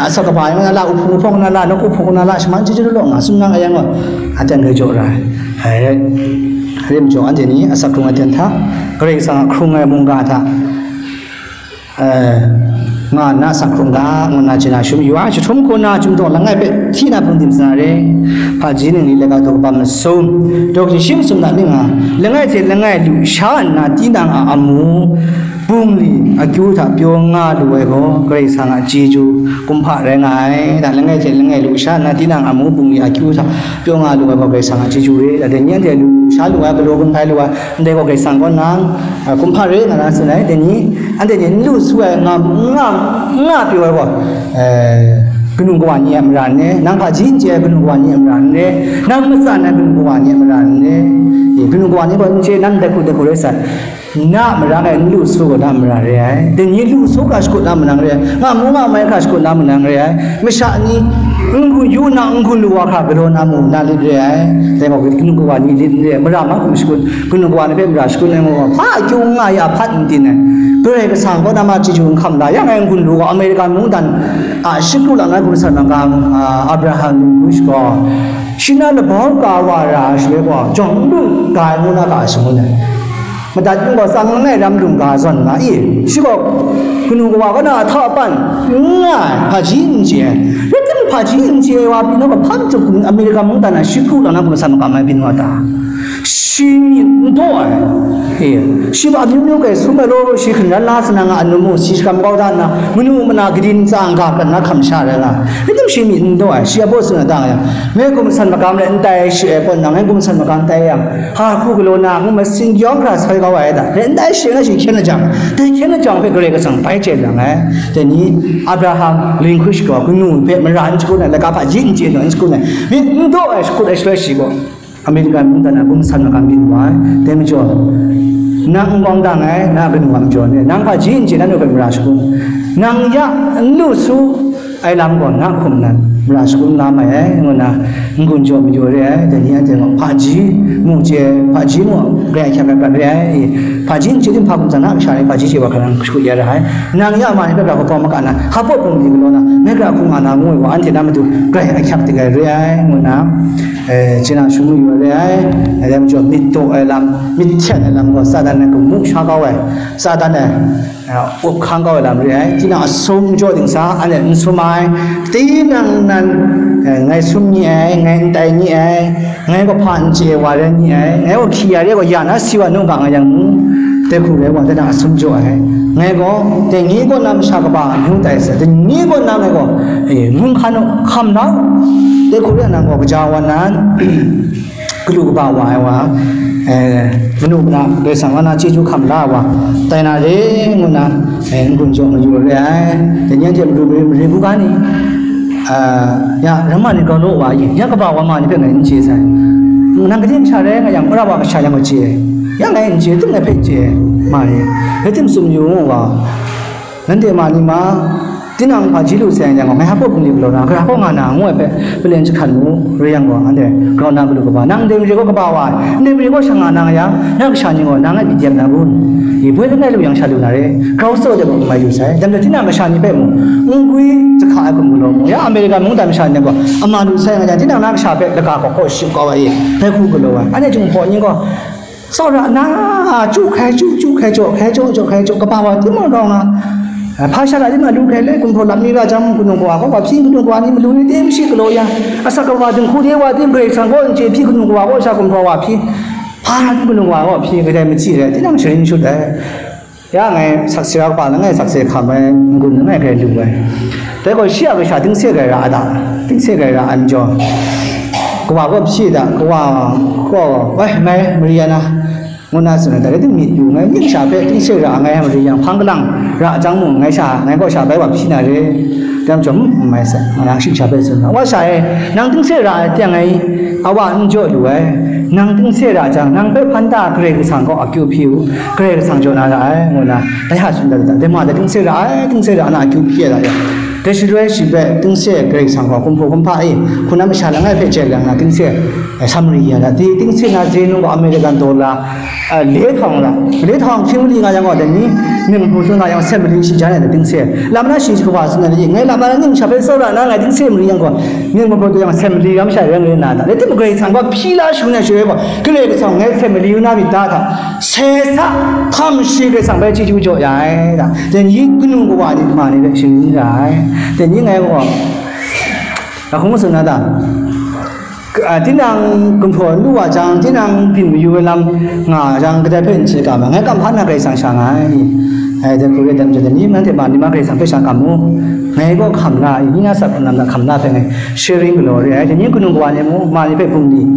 asak kaba ni na la ai, uhpung uhpawng na la ai, nawku hpung na la ai, shaman chyeju law nga, sumnang a yang gaw, aten rai jaw ra ai. Ai, rai majaw, anhte ni asak hkrung ai aten hta, Karai Kasang a hkrung ai mungga hta, e, nga nna asak hkrung ga, ngu nna chye na shum yu ai. Jahtum hku na chyum daw langai hpe hti na hpung dim sa na re. Hpaji ningli laika daw kaba masum, daw kaji shi masum na ning nga, langai hte langai lu sha nna tinang a amu bungli akyu hta pyaw nga lu ai gaw, Karai Kasang a chyeju kumhpa rai nga ai. Da langai hte langai lu sha nna tinang a amu bungli akyu hta pyaw nga lu ai gaw, Karai Kasang a chyeju re. Da dai ni anhte lu sha lu ai, galaw gun hkai lu ai, ndai gaw Karai Kasang kaw nang, a, kumhpa re nga na tsun ai. Dai ni, anhte ni n lu su ai nga, nga, nga pyaw ai gaw, e, kanu kawa ni a mara n re, nang hpaji n chye ai kanu kawa ni a mara n re, nang matsan ai kanu kawa ni a mara n re, e, kanu kawa ni gaw n chye, nang dai hku dai hku rai sai, na a mara ngai n lu su gaw na a mara re ai, dai ni lu su hkra shakut na manang re ai, nga mu nga mai hkra shakut na manang re ai, masha ni n gun yu nna n gun lu wa hkra galaw na mu na lit re ai, dai gaw kanu kawa ni lit n re ai, mara mahkum shakut, kanu kawa ni hpe mara shakut ai gaw, hpa akyu n nga ya, hpat n tin ai, Karai Kasang kaw na ma chyeju n hkam la, ya ngai n gun lu gaw, Amerika mungdan a shikru lang na gumsat magam, a, Abraham Lincoln gaw, shi na labau ka wa ra ai shaloi gaw, jawng n lu ga ai ngu na ga ai shangun ai. Madat yin gaw tsang langai ram lung ga zawn nga i, shi gaw kanu kawa kaw na a htau a pan n nga ai, hpaji n chye ai. Rai timung, hpaji n chye ai wa pyi naw ga, hpa majaw Amerika mungdan a shikru lang na gumsat magam ai byin wa ta? Shi myit n daw ai. E, shi gaw amyu myu gai sum ai law, shi hkungran la sa na nga, anu mu si shakram kau da nna, manu mana gadi ntsa n-ga prat na hkam sha rai nga, rai tim shi myit n daw ai. Shi a baw tsun ai da nga yang, ngai gumsat magam rai n tai shi ai kaw nna, ngai gumsat magam tai yang, ha hku galaw na, ngu ma, singyawng hkra soi kau ai da, rai n tai shi ai, ngai shi hkyen lajang, dai hkyen lajang hpe Karai Kasang bai chye lang ai. Dai ni, Abraham Lincoln gaw kanu hpe mara n shakut ai, laika hpaji n chye ai, n shakut ai, myit n daw ai, shakut ai shaloi shi gaw, Amerika mungdan na gumsat magam byin wa ai. Dai majaw, nang n kawng dang ai, na kanu wa majaw ni, nang hpaji n chye, na nu hpe mara shakun, nang ya n lu su ai lam gaw, na hkum nan mara shakun la mai ai, ngu nna n-gun jaw mayu re ai. Dai ni anhte gaw hpaji mu chye, hpaji mu grai ahkyak ai prat re ai. Hpaji n chye tim, hpa gumsa na kasha ni hpaji chye wa hkra nang shakut ya ra ai. Nang ya ma ni hpe gra hkawm maka na, hpa bungli galaw na, ngai gra hku nga na ngu ai gaw, anhte na matu grai ahkyak dik ai re ai, ngu nna, e, chye na shum yu ai re ai. Dai majaw myit daw ai lam, myit hten ai lam gaw Satan e gamu sha kau ai, Satan e, e, up hkang kau ai lam re ai. Tinang asum jaw dingsa, anhte n sum ai, tinang nan, e, ngai sum ni ai, ngai n tai ni ai, ngai gaw hpa n chye ai wa rai ni ai, ngai gaw hkye ya re gaw, ya na si wa nu ga nga yang mu, dai hku rai wa, dai na asum jaw ai. Ngai gaw, dai ni kaw na masha kaba amyu tai sai, dai ni kaw na ngai gaw, e, ngu hkan u, hkam la u. Dai hku rai nang gaw kaja wa nan, galu kaba wa ai wa, e, manu mana Karai Kasang wa na chyeju hkam la ai wa, tai na re ngu na, e, n-gun jaw mayu re ai. Dai ni anhte madu mare, mare bu ga ni, a, ya, ramma ni grau law wa, ya kaba wa ma ni hpe ngai n chye sai. Nang kaji kasha rai nga yang, mara wa kasha yang gaw chye, ya ngai n chye, tum ngai hpe n chye. Ma ni, rai tim tsun yu u ga, nanhte ma ni ma, tinang hpaji lu sai yang gaw, ngai hpa bungli galaw na, gara hpaw nga na, ngu ai hpe, palen jahkan mu, rai yang gaw, anhte grau na galu kaba, nang ndai mare gaw kaba wa ai, ndai mare gaw sha nga na nga yang, na kasha ni gaw, nang e byi dep na kun? Boi langai lu yang sha lu na re, grau tsaw de mung n mai lu sai, dam de tinang kasha ni hpe mung, n gwi jahka ai hkum galaw mu, ya Amerika mungdan masha ni gaw, ama lu sai nga yang, tinang na kasha hpe lagaw hkawk hkawk ship kau ai, dai hku galaw ai, anhte Jinghpaw ni gaw, tsawra na, chyu hkrai chyu, chyu hkrai chyaw, hkrai chyaw, chyaw hkrai chyaw, kaba wa timung rawng a, hpa sha la tim a lu hkrai le, gumhpraw lam mi ra jang, mung, hkunung kawa gaw wa hpyi, hkunung kawa ni malu ni tim shi galaw ya, asak kawa dinghku de wa tim, Karai Kasang kaw n chye hpyi, hkunung kawa kaw sha gumhpraw wa hpyi, hpa tim hkunung kawa kaw hpyi, kadai machyi ai, tinang sharin shut ai. Ya ngai sakse ra kaba langai sakse hkam ai, n-gun langai hkrai lu ai. Dai gaw shi a kasha tingse grai ra a ta? Tingse grai ra ai majaw, kawa gaw hpyi da, kawa gaw, wai, mai, mari ya na, ngu na tsun ai, dai rai tim myit yu, ngai ning sha hpe tingse ra ai, ngai mari yang hpang kalang ra jang mung, ngai sha, ngai kaw sha bai wa hpyi na re, dai majaw, n mai sai, ngai nang shing sha bai tsun na, wa sha e, nang tingse ra ai teng ai, a wa n jaw lu ai, nang tingse ra jang, nang hpe hpan ta Karai Kasang kaw akyu hpyi u, Karai Kasang jaw na ra ai, ngu na, dai ha tsun dat dat, dai ma dai tingse ra ai, tingse ra na akyu hpyi ai da ya. Dai shaloi shi hpe tingse Karai Kasang gaw kumhpaw kumhpa e, hkunam masha langai hpe chye lang na tingse, eh, Samaria na, di tingse na zenu gaw American dollar, eh, le htawng ra, le htawng hpyi mali nga yang gaw, dai ni, mying hpung htung na yang, se mali shi jan ai na tingse, lam na shi shawa tsun na ni, ngai lam na ning sha hpe tsawra na ngai tingse mali yang gaw, mying hpung htung yang, se mali ram sha rai rai na ta, le tim Karai Kasang gaw hpyi la shangun ai shaloi gaw, Karai Kasang ngai se mali yu na myit ta hta, se sa hkam shi Karai Kasang bai chyeju jaw ya ai ta, dai ni kanu kawa ni ma ni hpe sharin ra ai, dai ni ngai gaw, a hkung tsun na ta, K-, a, tinang gumhpraw n lu wa jang, tinang byin mayu ai lam nga jang, kadai hpe n chye ga ma, ngai kam hpa na Karai Kasang sha nga ai. Ai, dai hku rai dam jang, dai ni nanhte ma ni ma Karai Kasang hpe sha kam mu. Ngai gaw hkam na, i, ni na sa hkrung lam na hkam na hpe ngai sharing galaw re ai. Dai ni kanu kawa ni mu, ma ni hpe bungli,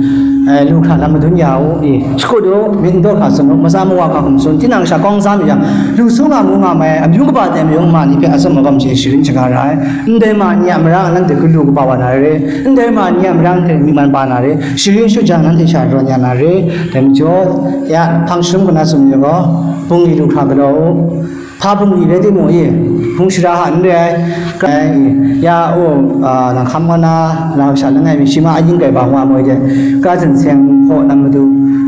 ai, lu hkra lam madun ya u, i, shakut u, myit n daw hkra tsun u, matsa mawa hkra hkum tsun, tinang sha kawng za mi yang, lu su nga mu nga mai, amyu kaba dai mayung, ma ni hpe a tsawm agam hte sharin shaga ra ai. Ndai ma ni a marang nanhte galu kaba wa na re, ndai ma ni a marang hte myi man ba na re, sharin shaja nanhte sha rawn ya na re, dai majaw, ya, hpang sharum kaw na tsun myit gaw, bungli lu hkra galaw u, hpa bungli rai timung e, hpung shara hta n re ai, ya, o, a, nang hkam kaw na, na kasha langai mi, shi ma a yin kai ba wa moi de, kra zen seng hpaw na matu,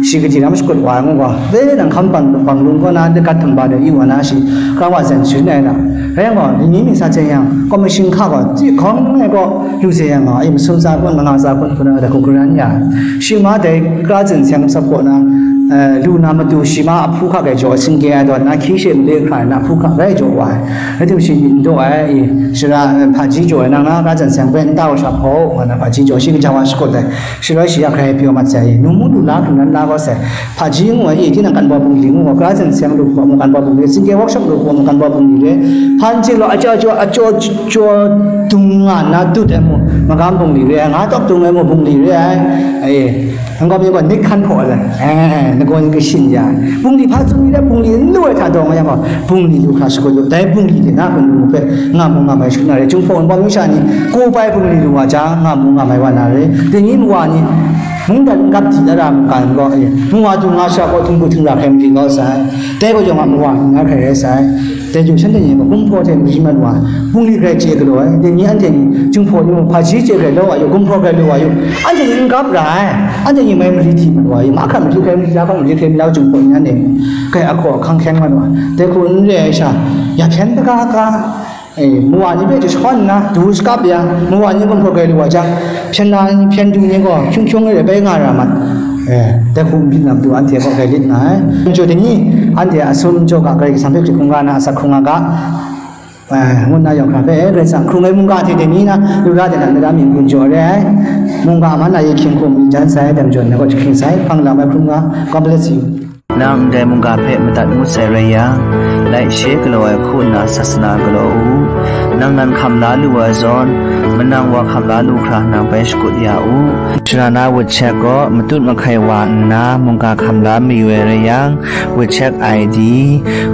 shi kaji ram shakut wa ai ngu gaw, dai nang hkam bang, bang lung kaw na, gat htum ba de, i wa na shi, kra wa zen sharin ai na, rai yang gaw, ni mi sa chyen yang, commission hka gaw, ji hkawng langai kaw, lu se yang gaw, ai masun tsa kun, manga tsa kun, hku na da hku karan ya ai. Shi ma dai kra zen seng masap kaw na, eh, lu na matu shi ma a hpu hkak e jaw, singke ai daw na hkyi she male hkra na hpu hkak rai jaw wa ai. Rai tim shi myit n daw ai, i, shara, eh, hpaji jaw ai, nang na kra zen seng hpe nta wa sha hpaw, nga na hpaji jaw, shi kaja wa shakut ai. Shaloi shi ya hkrai pyaw mat sai, nung mu lu la hkring nan la kau sai. Hpaji ngu ai, i, tinang kan baw bungli ngu gaw, kra zen seng lu hpaw mu kan baw bungli, singke workshop lu hpaw mu kan baw bungli re, hpan ching law, ajaw jaw, ajaw jaw dung nga na dut ai mu, magam bungli re ai, nga tawk dung ai mu bungli re ai, ai, nang gaw myit gaw nik hkan hpaw ai, eh, nagaw yin kashin ya ai. Bungli hpa tsun mi re, bungli n lu ai hta dawng yang gaw, bungli lu hkra shakut lu, dai bungli de na hkun lu hpe, nga mu nga mai shakut na re, Jinghpaw Wunpawng masha ni, ko bai bungli lu wa jang, nga mu nga mai wa na re, dai ni mawa ni, mungdan n gap di na ra mungkan gaw, eh, mungwa du nga sha gaw htingbu htingra hkrai mali kau sai. Dai gaw yawng a mungwa nga hkrai rai sai. Dai gaw shanhte ni gaw gumhpraw hte mari mat wa, bungli hkrai chye galaw ai. Dai ni anhte ni Jinghpaw ni mung hpaji chye hkrai law wa yu, gumhpraw hkrai lu wa yu. Anhte ni n gap ra ai. Anhte ni mai mari di mat wa yu. Mahkra mari hkrai mari la hkawng mari hkrai mari la Jinghpaw ni anhte ni. Kai ahkaw ahkang hkyen mat wa. Dai hku n re ai sha, ya hpyen kaga ka. Eh, mawa ni hpe jashawn nna, du shakap ya, mawa ni gumhpraw grai lu wa jang, hpyen na, hpyen du ni gaw, hkyung hkyung re bai nga ra mat. Eh, dai hku n byin na matu anhte gaw grai lit nga ai. N jaw dai ni, anhte a sum jaw ga, Karai Kasang hpe hkrung nga na, asak hkrung nga ga, eh, ngu nna yawng hkra hpe, eh, Karai Kasang hkrung ai mungga hte dai ni na, lu ra dai na, mara mi n-gun jaw re ai. Mungga man na ye hkying hkum n jan sai, dai majaw, ngai gaw jahkring sai, hpang lam ai hkrum nga, God bless you. Nang ndai mungga hpe madat ngut sai rai yang, laishe galaw ai hku nna sasana galaw u. Nang nan hkam la lu ai zawn, manang wa hkam la lu hkra nang bai shakut ya u. Shara na WeChat gaw matut mahkai wa nna mungga hkam la mayu ai rai yang, WeChat I D,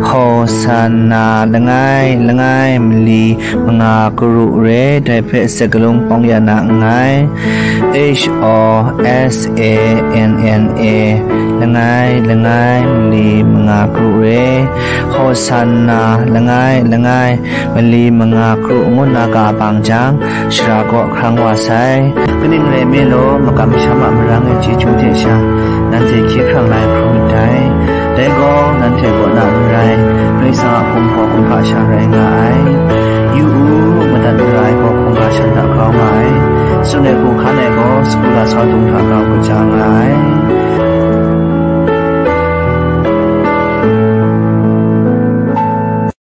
Hosanna langai langai mali manga karu re, dai hpe sakalung pawng ya na nngai. H O S A N N A, langai, langai, mali manga kru re. Hosanna, langai, langai, mali manga kru ngu nna ka bang jang, shara kaw hkrang wa sai. Kaning rai nme law, makam masham a marang e chyeju hte sha, nanhte hkye hkrang la ai hkrum ndai. Dai gaw, nanhte kaw na n rai, Karai Kasang a hpung hpaw hkungga sha rai nga ai. Yu u, madat mara ai gaw hkungga shan hta grau nga ai. Tsun ai hku hkan ai gaw, sagu lasau dung hta grau kaja nga ai.